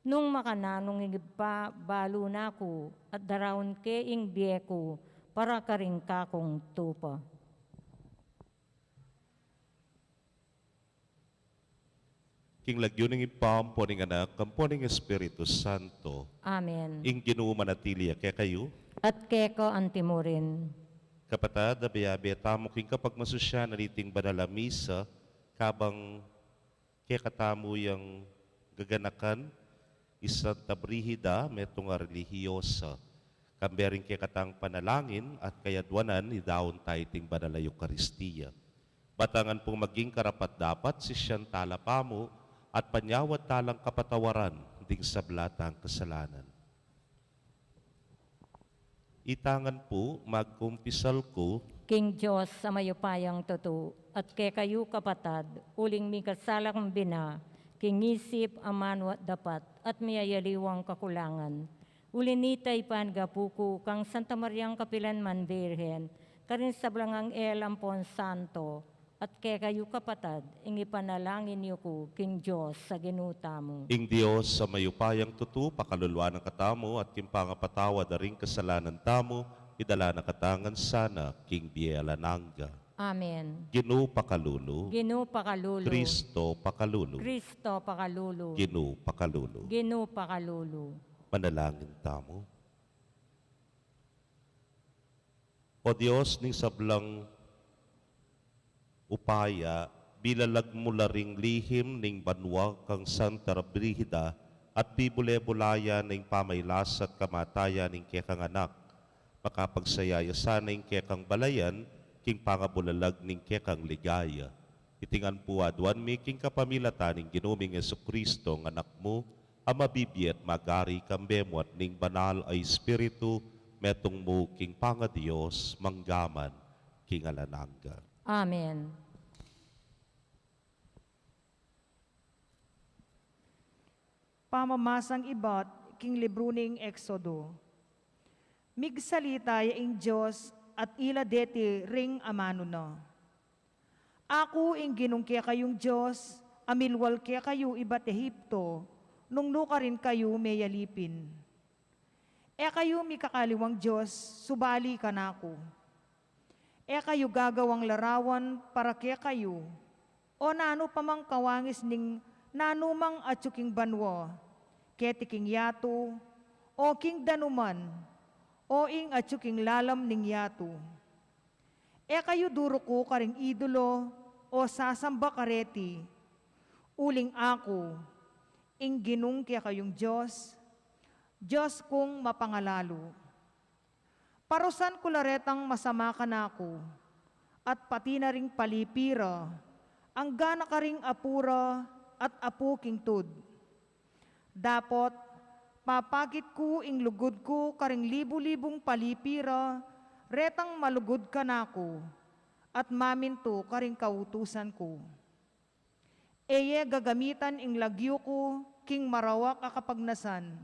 Nung makananu ing Ibpa, balu na ku, at daraun ke ing bie ku para karing kakung tupa. King lagyu ning Ibpa, ampo ning Anak, ampo ning Espiritu Santo. Amen. Ing Ginu manatili ya kekayu. At keka antimurin. Kapatad, abe-abe tamu king kapagmasusyan na niting banal a misa, kabang kekatamu yang gaganakan i Santa Brigida, metung a relihiyosa, kambe ring kekatang panalangin at kayadwanan, idaun ta iting banal a Eukaristia. Batangan pung maging karapat-dapat, sisian tala pamu at panyawad talang kapatawaran ding sabla tang kasalanan. Itangan pu, magkumpisal ku king Dios a mayupayang tutu, at kekayu kapatad, uling mikasala kung bina, king isip, amanu at dapat, at miyayaliwang kakulangan. Uli nita ipangapu ku kang Santa Mariang kapilan man Birhen, karing sablang anghel ampon santo, at kekayu kapatad, ing ipanalangin yu ku king Dios a Ginu tamu. Ing Dios a mayupayang tutu, pakaluluan na katamu, at king pangapatawad da ring kasalanan tamu, idala na katamu ngan sana king bie alang angga. Amen. Ginu pakalulu. Ginu pakalulu. Kristo pakalulu. Kristo pakalulu. Ginu pakalulu. Ginu pakalulu. Manalangin tamu. O Dios ning sablang upaya, bilalag mu la ring lihim ning banua kang Santa Brigida, at bibule-bulayan ning pamailas at kamatayan ning kekang Anak. Makapagsaya ya sana ing kekang balayan king pangabulalag ning kekang ligaya. Iti ngan pu aduan mi king kapamilatan ning Ginu ming Jesucristo, a Anak mu, a mabibie at magari kambe mu at ning Banal a Espiritu, metung mu king pangaDios, mangga man king alang angga. Amen. Pamamasang ibat king libru ning Exodo. Migsalita ya ing Dios at ila deti ring amanu na. Aku ing Ginung kekayung Dios, a milwal kekayu ibat Egipto, nung nukarin kayu meyalipin. E kayu mikakaliwang dios, subali kanaku. E kayu gagawang larawan para kekayu, o nanu pa mang kawangis ning nanu mang atyu king banua, keti king yatu, o king danuman, o ing atyu king lalam ning yatu. E kayu duruku karing idolo, o sasamba kareti, uling aku, ing Ginung kekayung Dios, Dios kung mapangalalu. Parusan ku la retang masama kanaku, at pati na ring palipi ra, angga na karing apu ra, at apu king tud. Dapot, papakit ku ing lugud ku karing libu-libung palipi ra, retang malugud kanaku, at mamintu karing kautusan ku. E ye gagamitan ing lagyu ku king marawak a kapagnasan.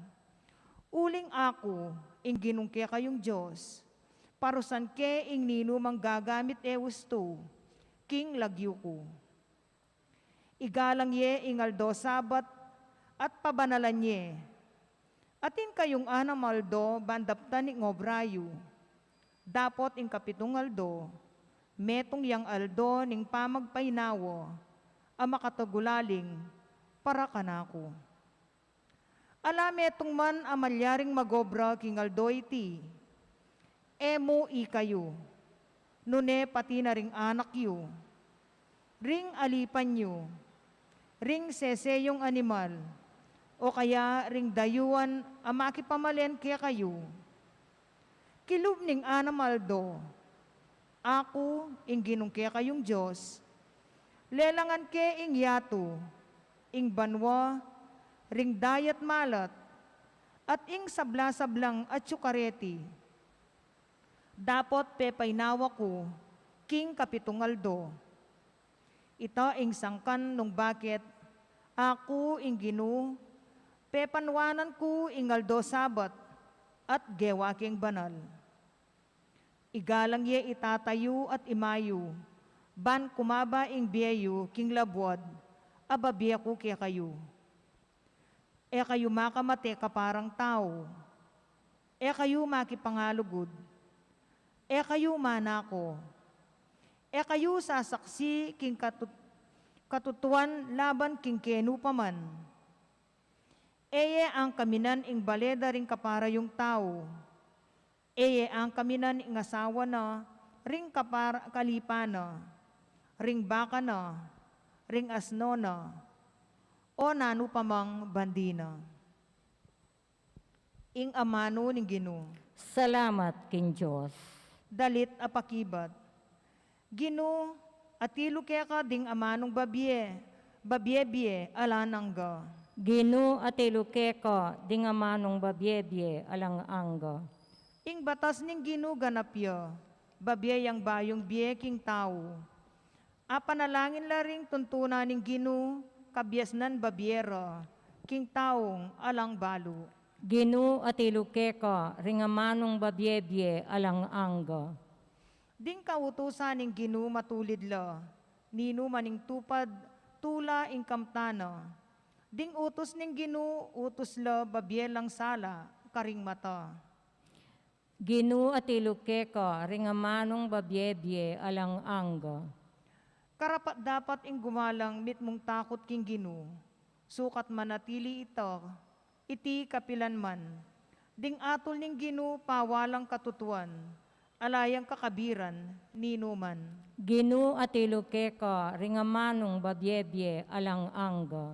Uling aku, ing Ginung kekayung Dios, parusan ke ing ninumang gagamit e ustu king lagyu ku. Igalang ye ing aldo Sabat at pabanalan ye. Atin kayung anam a aldo ban daptan ing obra yu. Dapot ing kapitung aldo, metung yang aldo ning pamagpainawa a makatagulaling para kanaku. Ala metung man a malyaring magobra king aldo iti, e mu ikayu, nune pati na ring anak yu, ring alipan yu, ring sese yung animal, o kaya ring dayuan a makipamalen kekayu. Kilub ning anam a aldo, aku, ing Ginung kekayung Dios, lelangan ke ing yatu, ing banua, ring dayat malat, at ing sabla-sablang atyu kareti. Dapot pepainawa ku king kapitung aldo. Ita ing sangkan nung bakit aku, ing Ginu, pepanuanan ku ing aldo Sabat at gewa keng banal. Igalang ye i tata yu at ima yu, ban kumaba ing bie yu king labuad a babie ku kekayu. E kayu makamate kaparang tau. E kayu makipangalugud. E kayu manako. E kayu sasaksi king katut-, katutuan laban king kenu pa man. E ye angkaminan ing bale da ring kapara yung tau. E ye angkaminan ing asawa na, ring kapar-, kalipa na, ring baka na, ring asno na, o nanu pa mang bandi na. Ing amanu ning Ginu. Salamat king Dios. Dalit a pakibat. Ginu, atilu keka ding amanung babie, babie-bie alang angga. Ginu, atilu keka ding amanung babie-bie alang angga. Ing batas ning Ginu ganap ya, babie yang bayung bie king tau. Apanalangin la ring tuntunan ning Ginu, kabiasnan babie ra king taung alang balu. Ginu, atilu keka ring amanung babie-bie alang angga. Ding kautusan ning Ginu matulid la, ninu man ing tupad, tula ing kamtan na. Ding utus ning Ginu, utus la babie lang sala karing mata. Ginu, atilu keka ring amanung babie-bie alang angga. Karapat-dapat ing gumalang mitmung takut king Ginu, sukat manatili ita, iti kapilan man. Ding atul ning Ginu pawalang katutuan, ala yang kakabiran ninu man. Ginu, atilu keka ring amanung babie-bie alang angga.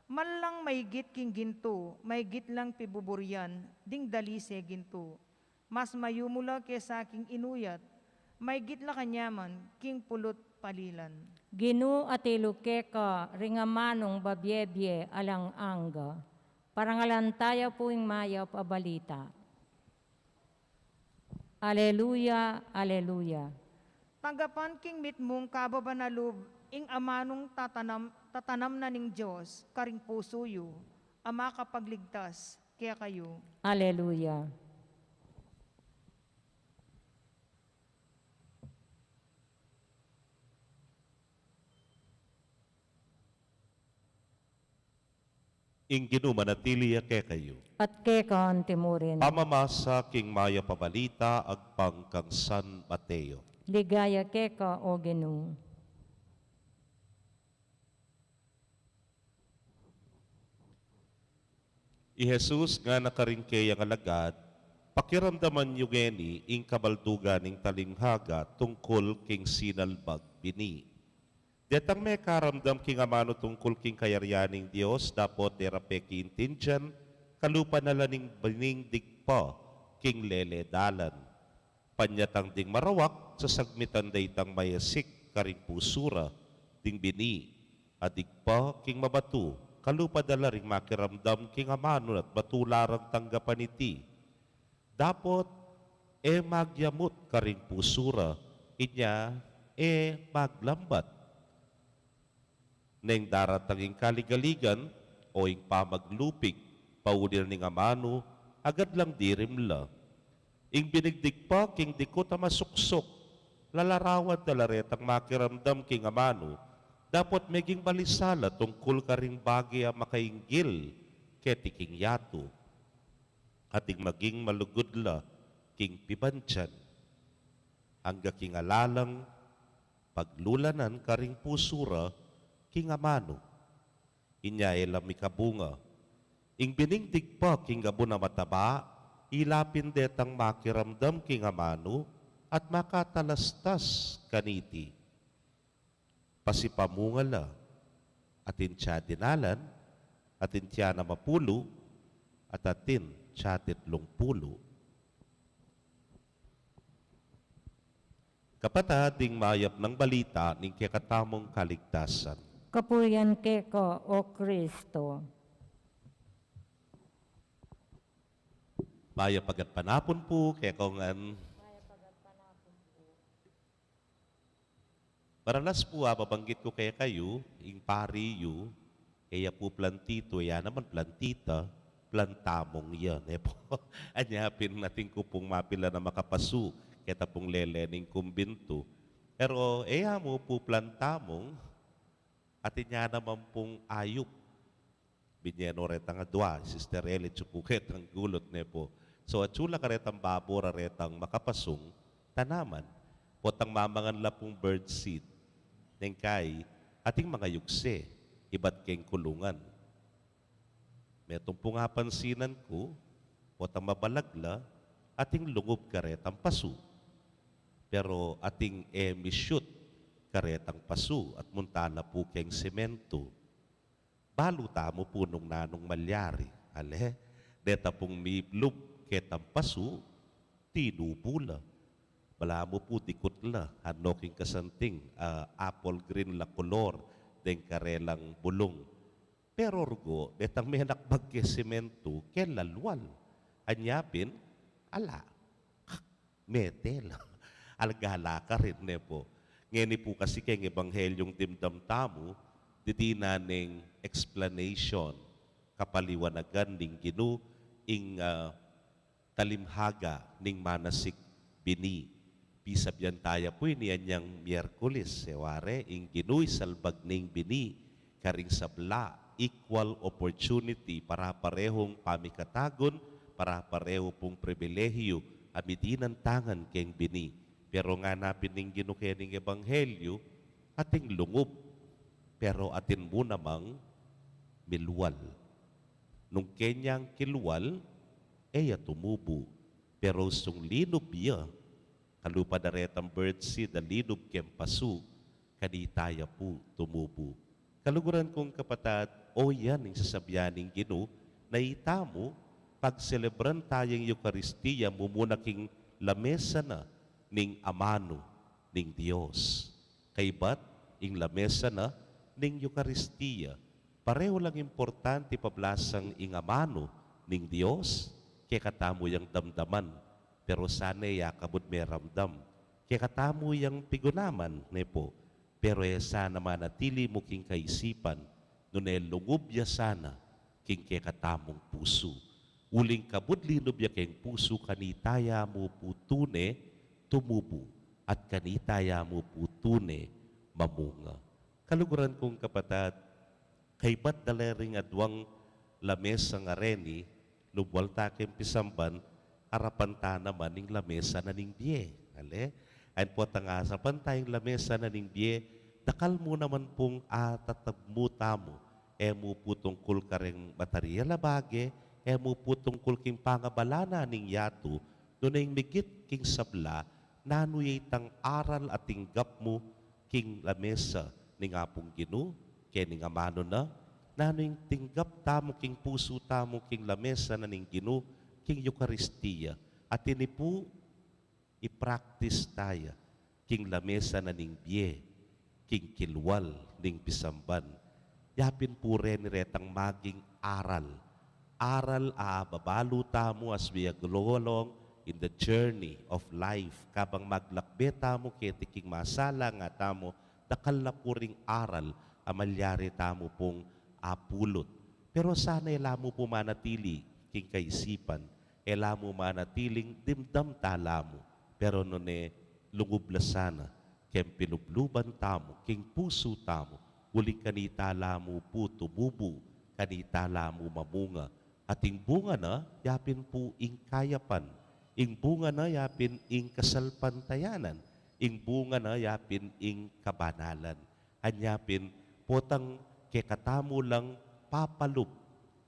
Malang maigit king gintu, maigit lang pibuburian ding dalise gintu. Mas mayumu la kesa king inuyat, maigit la kanyaman king pulut palilan. Ginu, atilu keka ring amanung babie-bie alang angga. Parangalan taya pu ing mayap a balita. Aleluya, aleluya. Tanggapan king mitmung kababan a lub ing amanung tatanam, tatanam na ning Dios karing pusu yu, a makapagligtas kekayu. Aleluya. Ing Ginu manatili ya kekayu. At keka antimurin. Pamamasa king mayap a balita agpang kang San Mateo. Ligaya keka, O Ginu. I Jesus ngana karing keyang alagad, pakiramdaman yu ngeni ing kabaldugan ning talinghaga tungkul king sinalbag bini. Detang mekaramdam king amanu tungkul king kayarian ning Dios, dapot de ra pe kiintindian, kalupa na la ning bining digpa king lele dalan. Panyatang ding marawak, sasagmitan da itang mayasik karing pusu ra ding bini. Adigpa king mabatu, kalupa da la ring makiramdam king amanu at batu la rang tanggapan iti. Dapot e magyamut karing pusu ra, inya e maglambat. Neng daratang ing kaligaligan o ing pamaglupig, pauli na ning amanu, agad lang dirim la. Ing binigdig pa king dikut a masuksuk, lalarawan da la retang makiramdam king amanu, dapot meging balisa la tungkul karing bage a makainggil keti king yatu, at ing maging malugud la king pibandian, angga king ala lang paglulanan karing pusu ra king amanu. Inya e la mikabunga. Ing binigdig pa king gabun a mataba, ila pin detang makiramdam king amanu at makatalastas kaniti. Pasipamunga la, atin tia dinalan, atin tia anam a pulu, at atin tia titlung pulu. Kapatad, ing mayap nang balita ning kekatamung kaligtasan. Kapurian keka, O Kristo. Mayap a gatpanapun pu kekayu ngan. Maralas pu, ababanggit ku kekayu, ing pari yu, e ya pu plantito, e ya naman plantita, plantamung ya, ne pu. Anya pin atin ku pung mapilan a makapasu keta pung lele ning kumbintu. Pero e ya mu pu plantamung, atin ya naman pung ayup. Binye no retang adua, Sister Eli, atsu ku ketang gulut, ne pu. So, atsu la karetang babo ra retang makapasung tanaman. Potang mamangan la pung bird seed. Neng kai, ating mangayugse, ibat keng kulungan. Metung pung apansinan ku, potang mabalag la, ating lungub karetang pasu. Pero ating e mi-shoot karetang pasu at munta la pu keng semento. Balu tamu pu nung nanung malyari, ale, deta pung milub ketang pasu, tinubu la. Balamu pu dikut la, ano king kasanting, ah, apple green la kolor, deng karelang bulung. Pero rugo, detang menakbag ke semento, keng lalwal. Anya pin, ala. Mete la. Alga la karin, ne pu. Ngeni pu kasi keng Ebanghelyung dimdam tamu, didi na neng explanation, kapaliwanagan ning Ginu, ing, ah, talimhaga ning manasik bini. Pisabyan taya pu ini anyang Miyerkules, e ware, ing Ginu isalbag ning bini, karing sabla, equal opportunity, pare-parehung pamikatagun, pare-parehu pung pribilehiyu a midinan tangan keng bini. Pero ngana pin ning Ginu keng ebanghelyu, ating lungub, pero atin mu namang milwal. Nung kenyang kilwal, e ya tumubu, pero sung linub ya, kalupa da retang bird seed a linub keng pasu, kanita ya pu tumubu. Kaluguran kung kapatad, o yan ing sasabyan ning Ginu, na itamu, pagselebran taya ing Eukaristia, mumuna king lamesa na ning amanu ning Dios. Kaybat ing lamesa na ning Eukaristia, parehu lang importante pablasang ing amanu ning Dios, kekatamu yang damdaman, pero sana e ya kabud meramdam. Kekatamu yang pigunaman, ne pu, pero e sana manatili mu king kaisipan, nune lungub ya sana king kekatamung pusu. Uling kabud linub ya keng pusu, kanita ya mu pu tune tumubu, at kanita ya mu pu tune mamunga. Kaluguran kung kapatad, kaybat da la ring aduang lamesa ngareni, lumwal ta keng pisamban, arapan ta naman ing lamesa na ning bie. Ale? Ayan pu, tang arapan ta ing lamesa na ning bie, dakal mu naman pung atatagmu tamu, e mu pu tungkul kareng material a bage, e mu pu tungkul king pangabala na ning yatu, nune ing migit king sabla, nanu ya itang aral a tinggap mu king lamesa ning Apung Ginu, keng amanu na, nanu ing tinggap tamu king pusu tamu king lamesa na ning Ginu, king Eukaristia, at ini pu i-practice taya, king lamesa na ning bie, king kilwal ning pisamban, Yapin pu reni retang maging aral. Aral a ababalu tamu as we go along in the journey of life. Kabang maglakbe tamu keti king masalang a tamu, dakal na pu ring aral a malyari tamu pung apulut. Pero sana e la mu pu manatili king kaisipan, e la mu manatiling dimdam ta la mu. Pero nune lungub la sana keng pilubluban tamu, keng pusu tamu, uling kanita la mu pu tumubu, kanita la mu mamunga. At ing bunga na, yapin pu ing kayapan. Ing bunga na, yapin ing kasalpantayanan. Ing bunga na, yapin ing kabanalan. Anya pin, potang kekatamu lang papalub.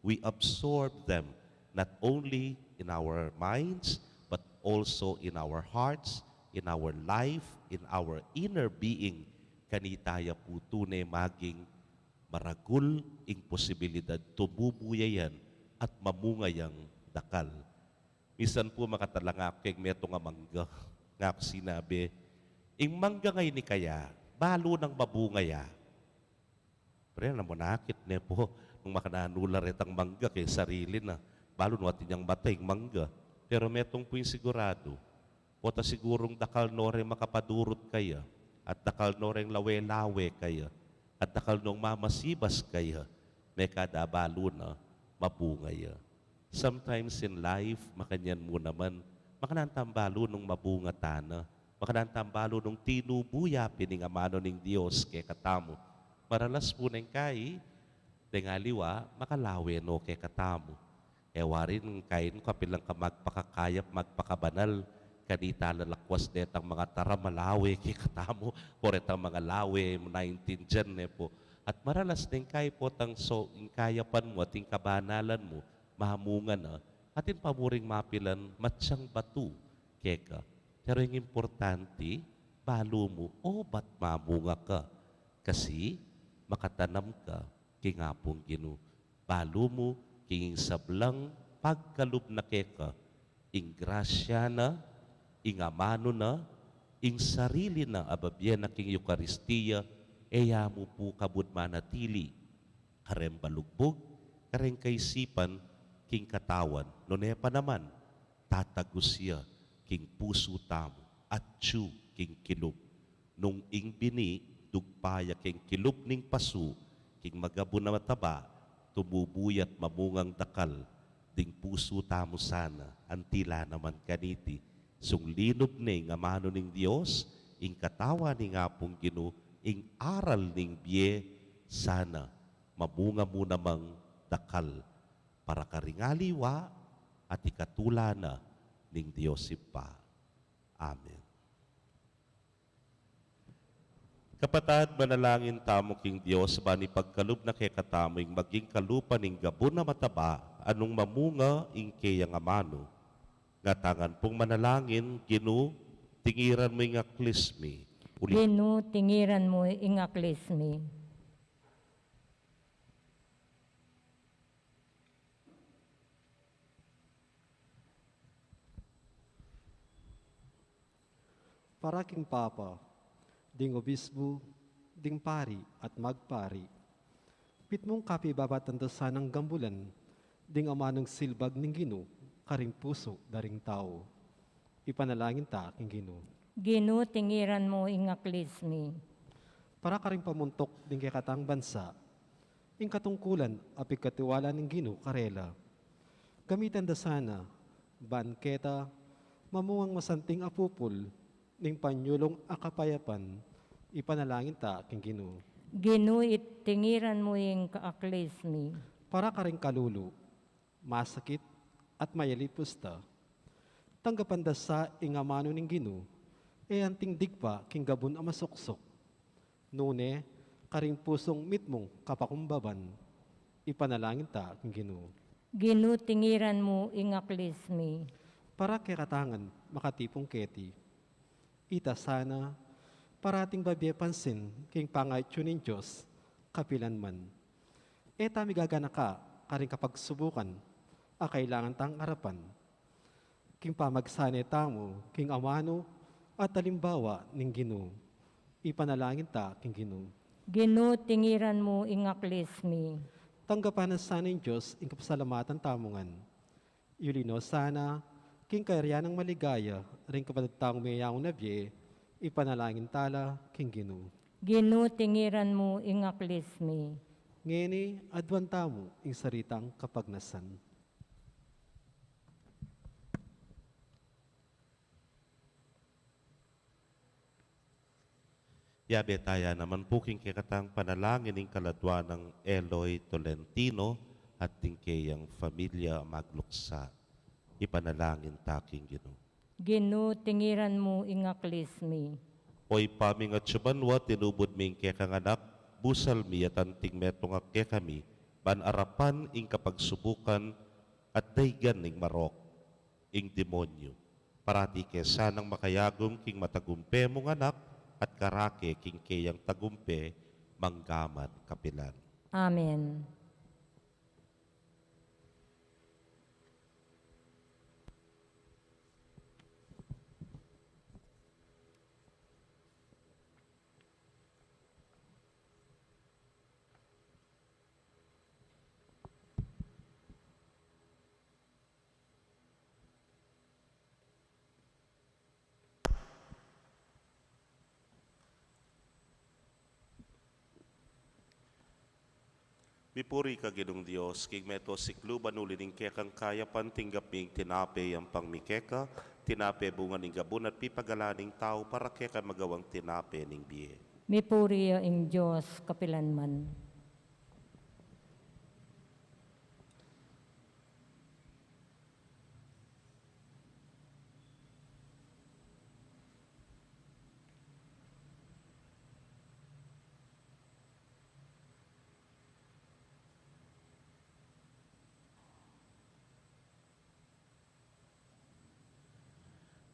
We absorb them not only in our minds, but also in our hearts, in our life, in our inner being. Kanita ya pu tune maging maragul ing posibilidad tumubu ya yan at mamunga yang dakal. Misan pu makatalang aku keng metung a mangga. Ngaku sinabi, "Ing mangga ngeni kaya, balu nang mabunga ya." Pero yan, manakit ne pu, nung makananu la retang mangga keng sarili na. Balu nung atin yang mata ing mangga. Pero metung pu ing siguradu. Pota sigurung dakal no reng makapadurut kaya, at dakal no reng lawe-lawe kaya, at dakal nong mamasibas kaya, mekad a balu na mabunga ya. Sometimes in life, makanyan mu naman, makananu tang balu nung mabunga tana, makananu tang balu nung tinubu ya pin ing amanu ning Dios kekatamu. Maralas pu neng kai, deng aliwa, makalawe no kekatamu. E wari nung kai nung kapilan ka magpakakayap, magpakabanal, kanita la lakwas detang mangataram a lawe kekatamu, o retang mangalawe, naintindian ne pu. At maralas neng kai potang so, ing kayapan mu at ing kabanalan mu, mamunga na, atin pa mu ring mapilan matyang batu keka. Pero ing importante, balu mu, obat mamunga ka. Kasi makatanam ka king Apung Ginu. Balu mu king sablang pagkalub na keka, ing grasya na, ing amanu na, ing sarili na a bibie na king Eukaristia, e ya mu pu kabud manatili kareng balugbug, kareng kaisipan king katawan, nune pa naman, tatagus ya king pusu tamu, atyu king kilub. Nung ing bini, dugpa ya king kilub ning pasu, king magabun a mataba, tumubu ya't mamungang dakal, ding pusu tamu sana, anti la naman kaniti, sung linub ne ing amanu ning Dios, ing katawan ning Apung Ginu, ing aral ning bie, sana mamunga mu namang dakal para karing aliwa at ikatula na ning Dios Ibpa. Amen. Kapatad, manalangin tamu king Dios, ban ipagkalub na kekatamu ing maging kalupa ning gabun a mataba, a nung mamunga ing keyang amanu. Ngatangan pung manalangin, Ginu, tingiran mu ing aklis mi. Uli- Ginu, tingiran mu ing aklis mi. Para king Papa, ding Obisbu, ding pari at magpari. Mitmung kapibabatan da sanang gambulan ding amanung silbag ning Ginu karing pusu da ring tau. Ipanalangin ta king Ginu. Ginu, tingiran mu ing aklis mi. Para karing pamuntuk ding kekatang bansa, ing katungkulan a pigkatiwala ning Ginu karela. Gamitan da sana, ban keta, mamungang masanting a pupul ning panyulung a kapayapan, ipanalangin ta king Ginu. Ginu, tingiran mu ing aklis mi. Para karing kalulu, masakit at mayalipus ta. Tanggapan da sa ing amanu ning Ginu, e anting digpa king gabun a masuksuk. Nune, karing pusung mitmung kapakumbaban, ipanalangin ta king Ginu. Ginu, tingiran mu ing aklis mi. Para kekatang makatipung keti. Ita sana, parating babie pansin king pangatyu ning Dios, kapilan man. E ta migaganaka karing kapagsubukan a kailangan tang arapan. King pamagsane tamu king amanu at alimbawa ning Ginu, ipanalangin ta king Ginu. Ginu, tingiran mu ing aklis mi. Tanggapan na sa ning Dios ing kapasalamatan tamu ngan. Yuli no sana king kayarian nang maligaya ring kapatad tang meyaun na bie, ipanalangin tala king Ginu. Ginu, tingiran mu ing aklis mi. Ngeni, aduan tamu ing sarili tang kapagnasan. Yabe taya naman pu king kekatang panalangin ing kaladua nang Eloy Tolentino at ding keyang familia magluksa. Ipanalangin ta king Ginu. Ginu, tingiran mu ing aklis mi. O Ibpa mi, king atsu banua, tinubud mi ing kekang anak, busal mi at anting metung a kekami, ban arapan ing kapagsubukan at daigan ning marok ing demonyu. Parati ke sanang makayagum king matagumpe mung anak at karake king keyang tagumpe manggaman kapilan. Amen. Mipuri ka Ginung Dios, king meto siklu banuli ning kekang kayapan tinggap mi ing tinape yampang mi keka, tinape bunga ning gabun at pipagalan ning tau para keka magawang tinape ning bie. Mipuri ya ing Dios kapilanman.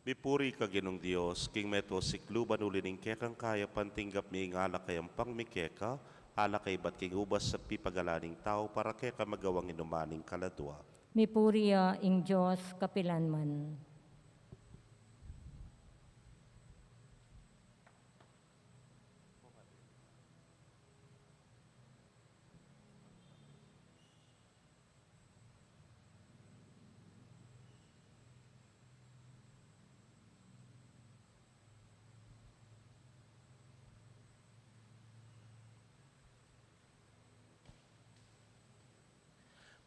Mipuri ka Ginung Dios, king meto siklu banuli ning kekang kayapan tinggap mi ing alak a yampang mi keka, alak a ibat king ubas at pipagalan ning tau para keka magawang inuman ning kaladua. Mipuri ya ing Dios kapilanman.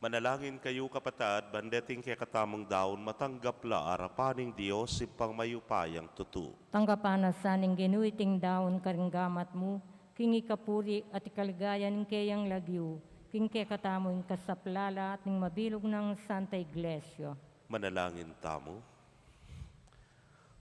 Manalangin kayu, kapatad, ban deting kekatamung daun matanggap la arapan ning Dios, Ibpang mayupayang tutu. Tanggapan na sa ning Ginu iting daun karing gamat mu, king ikapuri at ikaligaya ning keyang lagyu, king kekatamu ing kasaplalan ning mabilug nang Santa Iglesia. Manalangin tamu.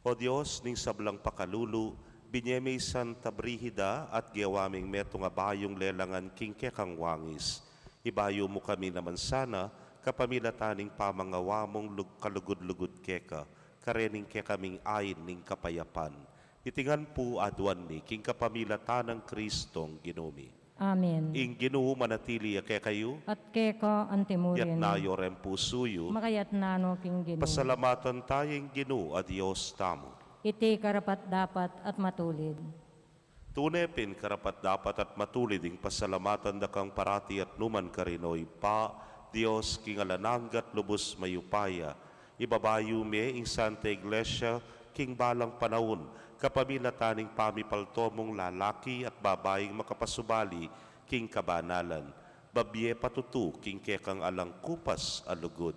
O Dios ning sablang pakalulu, binye me i Santa Brigida at gewa ming metung a bayung lelangan king kekang wangis. Ibayu mu kami naman sana, kapamilatan ning pamangawa mung lug-, kalugud-lugud keka, karening kekaming ain ning kapayapan. Iti ngan pu aduan mi king kapamilatan nang Kristong Ginu mi. Amen. Ing Ginu manatili ya kekayu. At keka antimurin. Iyatas yu ring pusu yu. Makayatas no king Ginu. Pasalamatan taya ing Ginu a Dios tamu. Iti karapat-dapat at matulid. Tune pin karapat-dapat at matulid ing pasalamatan da kang parati at nukarin man, O Ibpa, Dios king alang angga at lubus mayupaya. Ibabayu me ing Santa Iglesia king balang panaun, kapamilatan ning pamipalto mung lalaki at babaing makapasubali king kabanalan, babie patutu king kekang alang kupas a lugud.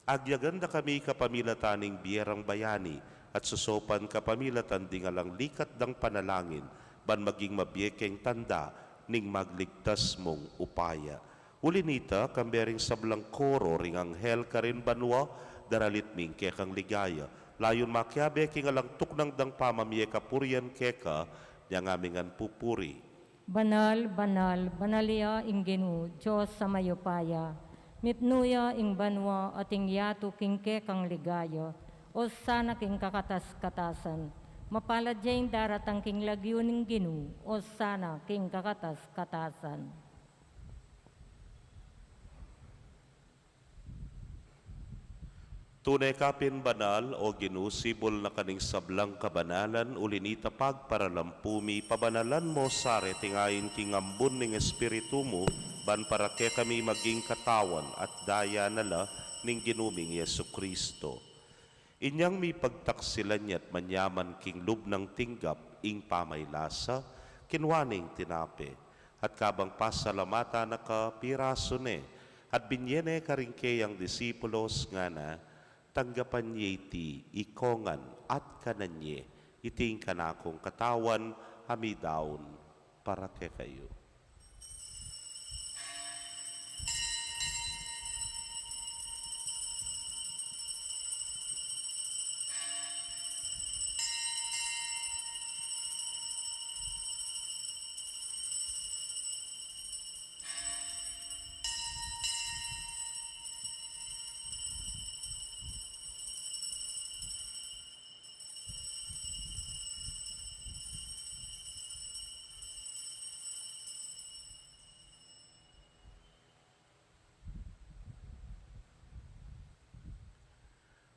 Agyagan da kami kapamilatan ning bie rang bayani, at sosopan kapamilatan ding alang likat dang panalangin, ban maging mabie keng tanda ning magligtas mung upaya. Uli nita, kambe ring sablang koro ring anghel karin banua, daralit mi ing kekang ligaya. Layun makiabe king alang tuknang dang pamamie kapurian keka, nyang ami ngan pupuri. Banal, banal, banal ya ing Ginu, Dios a mayupaya. Mipnu ya ing banua at ing yatu king kekang ligaya. Osana king kakatas-katasan. Mapalad ya ing daratang king lagyu ning Ginu. Osana king kakatas-katasan. Tune ka pin banal, O Ginu, sibul na ka ning sablang kabanalan, uli nita pagparalampu mi, pabanalan mo sa reting ain king ambun ning Espiritu mu, ban para kekami maging katawan at daya na la ning Ginu ming Jesucristo. Inyang mipagtaksilan ya't manyaman king lub nang tinggap ing pamaylasa, kinua ne ing tinape, at kabang pasalamatan na ka, pirasu ne, at binye ne karing keyang disipulos, ngana: Tanggapan ye iti, ikongan, at kanan ye, iti ing kanakung katawan, a midaun para kekayu.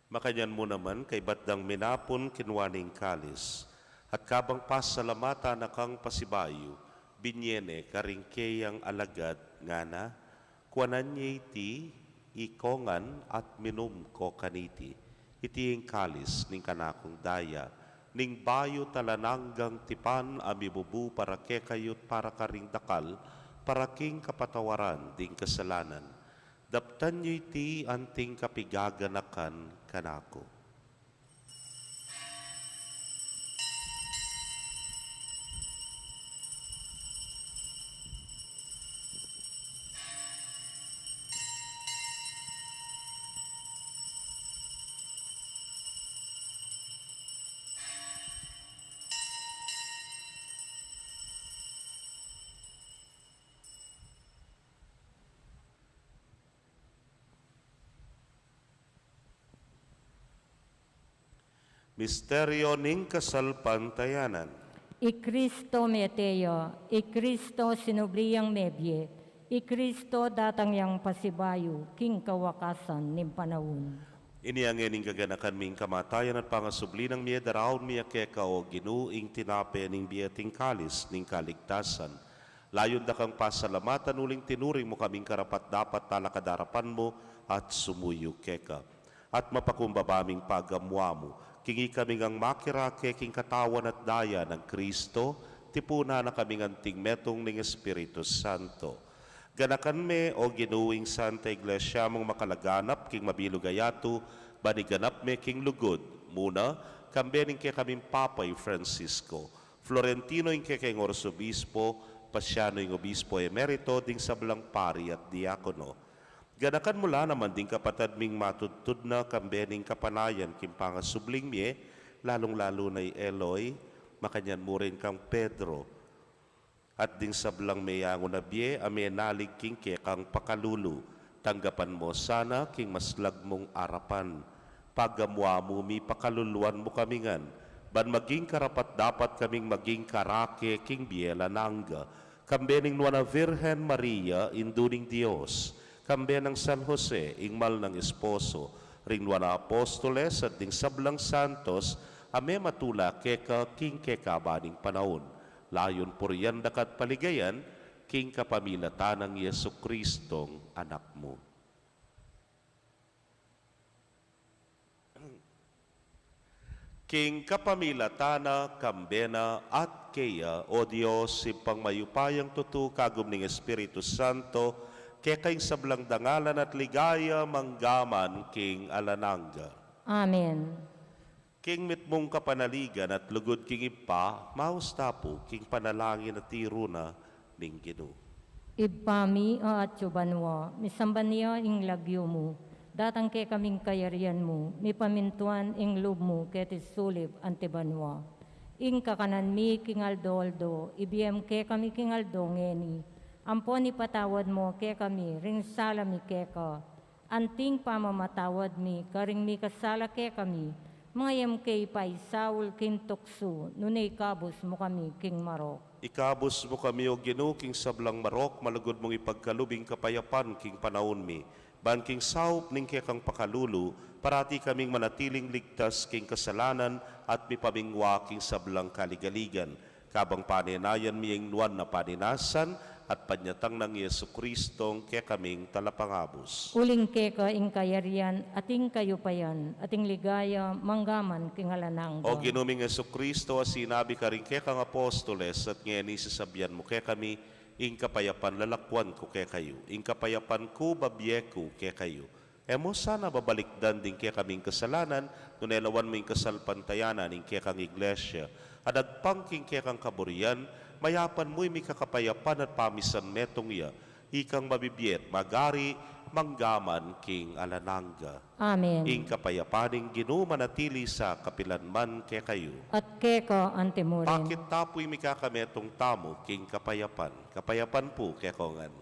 Makanyan mu naman, kaybat dang minapun, kinua ne ing kalis, at kabang pasalamatan na kang pasibayu, binye ne karing keyang alagad, ngana: Kuanan ye iti, ikongan, at minum ko kaniti. Iti ing kalis ning kanakung daya, ning bayu at alang anggang tipan, a mibubu para kekayu't para karing dakal, para king kapatawaran ding kasalanan. Daptan yu iti anting kapigaganakan kanaku. Misteryo ning kasalpantayanan. I Kristo mete ya, i Kristo sinubli yang mebie, i Kristo datang yang pasibayu king kawakasan ning panaun. Inya ngeni king kaganakan ming kamatayan at pangasubli nang mie, daraun mi keka, O Ginu, ing tinape ning bie at ing kalis ning kaligtasan. Layun da kang pasalamatan uling tinuring mu kaming karapat-dapat talakad king arapan mu at sumuyu keka. At mapakumbaba ming pagamuan mu, king ikami ngang makirake king katawan at daya nang Kristo, tipunan na kaming anting metung ning Espiritu Santo. Ganakan me, O Ginu, ing Santa Iglesia mung makalaganap king mabilug a yatu, ban iganap me king lugud, muna, kambe ning kekaming Papa i Francisco, Florentino ing kekeng Arsobispo, Pasiano ing Obispo Emerito, ding sablang pari at diakono. Ganakan mu la naman ding kapatad ming matudtud na kambe ning kapanayan king pangasubling mie, lalung-lalu na i Eloy, makanyan mu rin kang Pedro, at ding sablang meyangu na bie a menalig king kekang pakalulu. Tanggapan mu sana king maslag mung arapan. Pagamuan mu mi, pakaluluan mu kami ngan, ban maging karapat-dapat kaming maging karake king bie alang angga, kambe ning Nuan a Virgen Maria, Indu ning Dios, kambe nang San Jose, ing mal nang esposo, ring nuan a apostoles, at ding sablang santos a mematula keka king kekaban ning panaun. Layun purian da ka at paligayan, king kapamilatan nang Jesucristong Anak mu. King kapamilatan na, kambe na, at keya, O Dios, Ibpang mayupayang tutu, kagum ning Espiritu Santo, keka ing sablang dangalan at ligaya, mangga man king alang angga. Amen. King mitmung kapanaligan at lugud king Ibpa, maus ta pu king panalangin a tiru na ning Ginu. Ibpa mi, a atsu banua, misamban ya ing lagyu mu, datang kekami ing kayarian mu, mipamintuan ing lub mu keti sulip anti banua. Ing kakanan mi king aldo-aldo, ibie mu kekami king aldo ngeni, ampon ipatawad mu kekami ring sala mi keka, anting pamamatawad mi karing mikasala kekami, manga e mu ke ipaisaul king tuksu, nune ikabus mu kami king marok. Ikabus mu kami, O Ginu, king sablang marok, malugud mung ipagkalub ing kapayapan king panaun mi, Ban king saup ning kekang pakalulu, parati kaming manatiling ligtas king kasalanan at mipamingwa king sablang kaligaligan. Kabang panenayan mi ing nuan a panenasan at panyatang nang Jesucristo a kekaming Talapangabus. Uling keka ing kayarian, at ing kayupayan, at ing ligaya, mangga man king alang angga. O Ginu ming Jesucristo, a sinabi karing kekang apostoles, at ngeni sasabian mu kekami, ing kapayapan lalakwan ku kekayu, ing kapayapan ku babie ku kekayu. E mu sana babalikdan ding kekaming kasalanan, nune lawan mu ing kasalpantayanan ning kekang Iglesia, a dagpang king kekang kaburian, mayapan mu ing mikakapayapan at pamisan metung ya, ikang mabibie at magari, mangga man king alang angga. Amen. Ing kapayapan ning Ginu manatili sa kapilan man kekayu. At keka anti mu rin. Pakit ta pu ing mikakametung tamu king kapayapan. Kapayapan pu kekongan.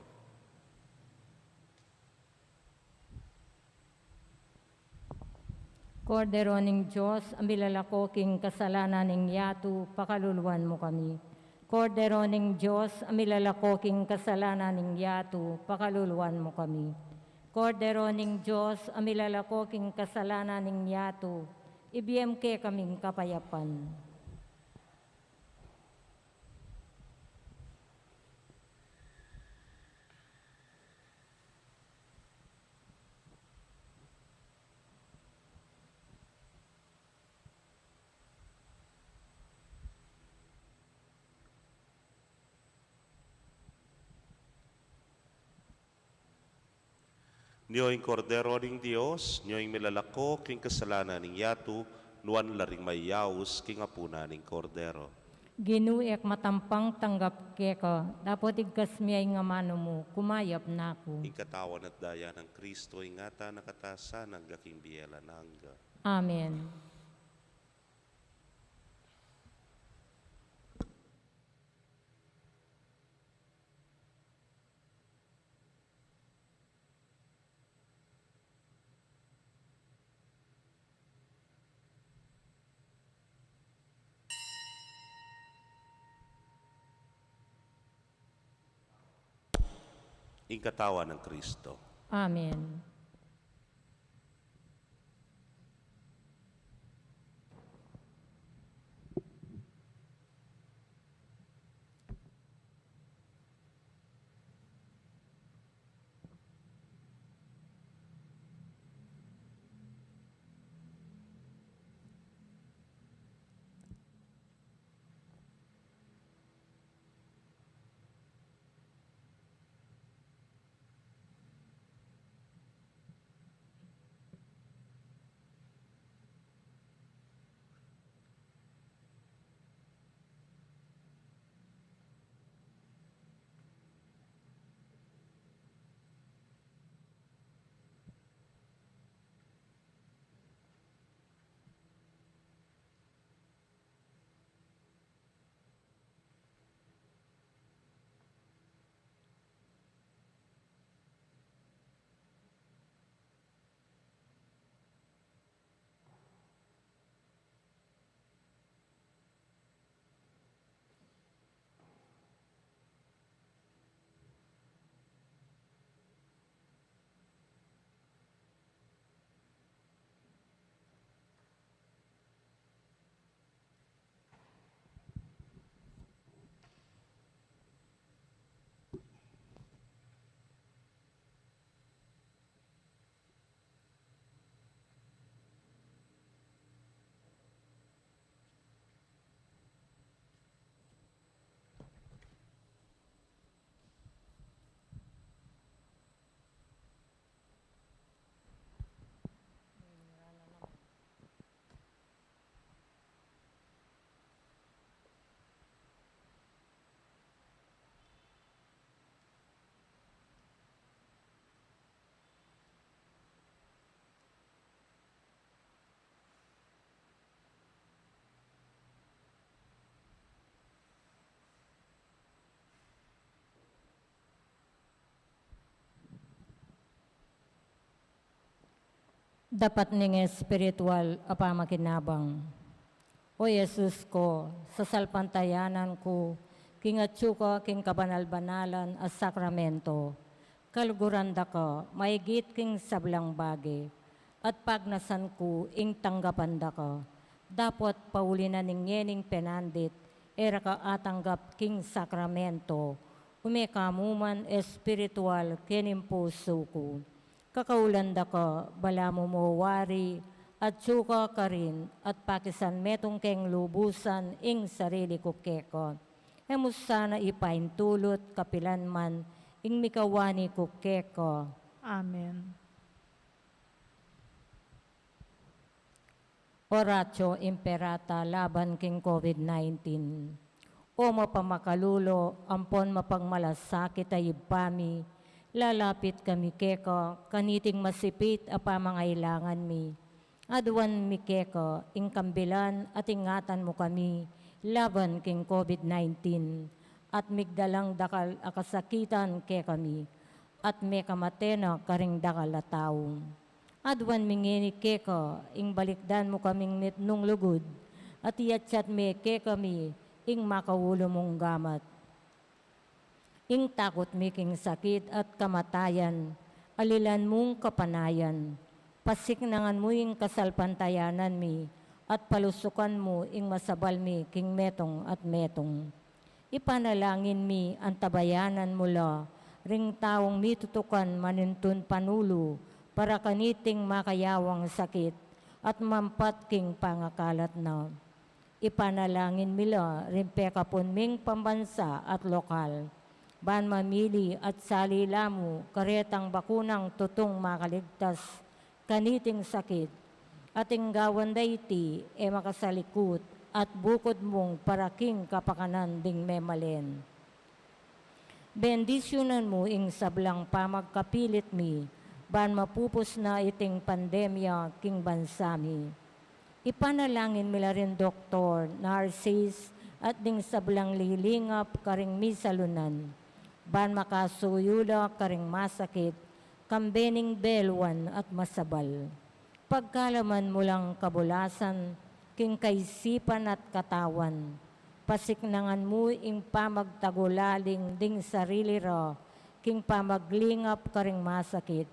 Kordero ning Dios, a milalako king kasalanan ning yatu, pakaluluan mu kami. Kordero ning Dios, a milalako king kasalanan ning yatu, pakaluluan mu kami. Kordero ning Dios, a milalako king kasalanan ning yatu, ibie mu kekaming kapayapan. Nyo ing Kordero ning Dios, nyo ing milalako king kasalanan ning yatu, nuan la ring mayaus king apunan ning Kordero. Ginu, e ku matampang tanggap keka, dapot igkas mu ing amanu mu, kumayap na ku. Ing katawan at daya nang Kristo, ingatan na katasan angga king bie alang angga. Amen. Ing katawan nang Kristo. Amen. Dapat ning espiritual a pamakinabang. O Jesus ko, sasalpantayanan ku king atyu ka king kabanal-banalan a sakramento, Kaluguran da ka maigit king sablang bage, at pagnasan ku ing tanggapan da ka. Dapot pauli na ning ngening penandit, e ra ka atanggap king sakramento, ume ka mu man espiritual kening pusu ku. Kakaulan da ka, balamu mu wari, atyu ka karin, at pakisan metung keng lubusan ing sarili ku keka. E mu sana ipaintulut kapilan man ing mikawani ku keka. Amen. Oratio Imperata laban king COVID nineteen. O mapamakalulu ampon mapagmalasakit a Ibpa mi, lalapit kami keka kaniting masipit a pamangailangan mi. Aduan mi keka ing kambilan at ingatan mu kami laban king COVID nineteen, at migdalang dakal a kasakitan kekami, at mekamate na karing dakal a tau. Aduan mi ngeni keka ing balikdan mu kaming mitmung lugud, at iyatyat me kekami ing makaulu mung gamat. Ing takut mi king sakit at kamatayan, alilan mung kapanayan, pasiknangan mu ing kasalpantayanan mi, at palusukan mu ing masabal mi king metung at metung. Ipanalangin mi, antabayanan mu la ring taung mitutukan manintun panulu para kaniting makayawang sakit at mampat king pangakalat na. Ipanalangin mi la ring pekapun ming pambansa at lokal, ban mamili at sali la mu karetang bakunang tutung makaligtas kaniting sakit, at ing gawan da iti e makasalikut at bukud mung para king kapakanan ding memalen. Bendisyunan mu ing sablang pamagkapilit mi, ban mapupus na iting pandemya king bansa mi. Ipanalangin mi la ring doktor, nurses, at ding sablang lilingap karing misalunan, ban makasuyu la karing masakit, kambe ning beluan at masabal. Pagkalaman mu lang kabulasan king kaisipan at katawan, pasiknangan mu ing pamagtagulaling ding sarili ra king pamaglingap karing masakit.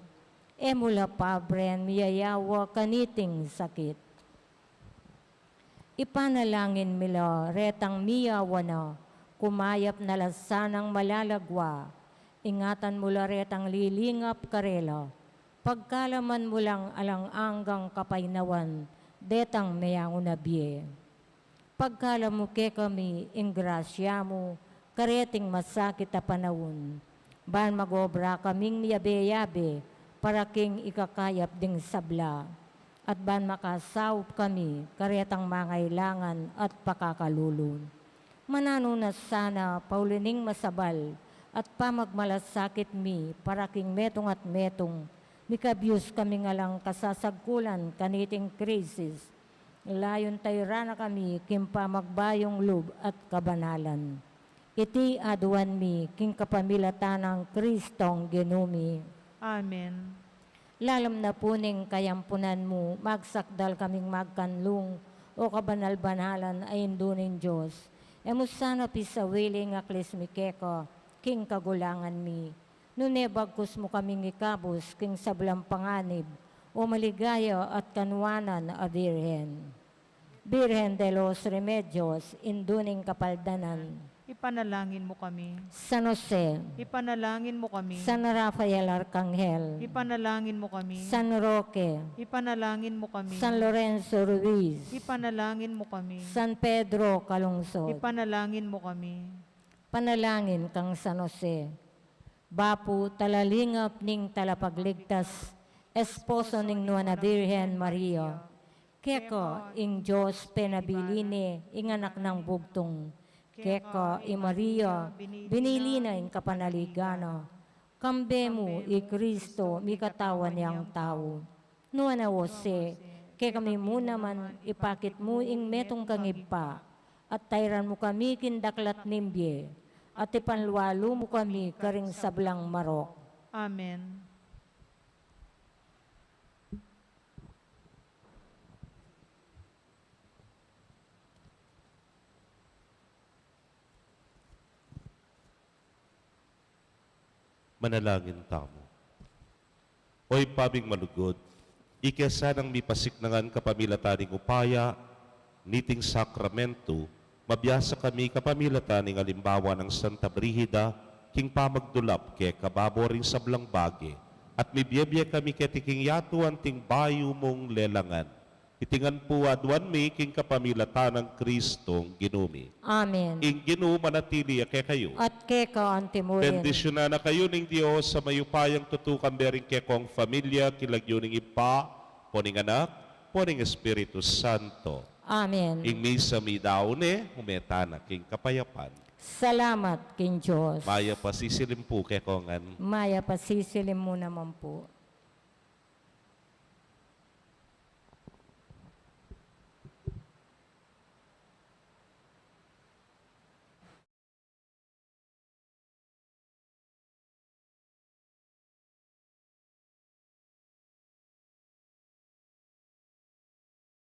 E mu la pabren miyayawa kaniting sakit. Ipanalangin mi la retang miyawa na, kumayap na la sanang malalagwa. Ingatan mu la retang lilingap karela, pagkalaman mu lang alang anggang kapaynawan detang meyangu na bie. Pagkalam mu kekami ing grasya mu kareting masakit a panaun, ban magobra kaming miyabe-yabe para king ikakayap ding sabla, at ban makasaup kami karetang mangailangan at pakakalulu. Mananu na sana pauli ning masabal at pamagmalasakit mi para king metung at metung, mikabyus kaming alang kasasagkulan kaniting krisis. Layun tayran na kami king pamagbayung lub at kabanalan. Iti aduan mi king kapamilatan nang Kristong Ginu mi. Amen. Lalam na pu ning kayampunan mu, magsakdal kaming magkanlung, o kabanal-banalan a Indu ning Dios. E mu sana pisawili ing aklis mi keka king kagulangan mi, nune bagkus mu kaming ikabus king sablang panganib, o maligaya at kanuanan a Birhen. Birhen de los Remedios, Indu ning Kapaldanan. Ipanalangin mu kami. San Jose. Ipanalangin mu kami. San Rafael Arcangel. Ipanalangin mu kami. San Roque. Ipanalangin mu kami. San Lorenzo Ruiz. Ipanalangin mu kami. San Pedro Calungsod. Ipanalangin mu kami. Panalangin kang San Jose. Bapu talalingap ning Talapagligtas, esposo ning Nuan a Birhen Maria. Keka ing Dios penabilin ne ing Anak nang Bugtung. Keka i Maria binili na ing kapanaligan na. Kambe mu i Kristo mikatawan yang tau. Nuan a Jose, kekami mu naman ipakit mu ing metung kang Ibpa, at tayran mu kami king daklat ning bie, at ipanlualu mu kami karing sablang marok. Amen. Manalangin tamu. O Ibpa ming malugud, ika sanang mipasiknangan kapamilatan ning upaya niting sakramentu, mabiasa kami kapamilatan ning alimbawa nang Santa Brigida king pamagdulap keka babo ring sablang bage, at mibie-bie kami keti king yatu anting bayu mung lelangan. Iti ngan pu aduan mi king kapamilatan nang Kristong Ginu mi. Amen. Ing Ginu manatili ya kekayu. At keka antimurin. Bendisyunan na kayu ning Dios a mayupayang tutu, kambe ring kekong familia, king lagyu ning Ibpa, ampo ning Anak, ampo ning Espiritu Santo. Amen. Ing misa mi daun ne, ume tana king kapayapan. Salamat king Dios. Mayap a sisilim pu kekongan. Mayap a sisilim mu naman pu.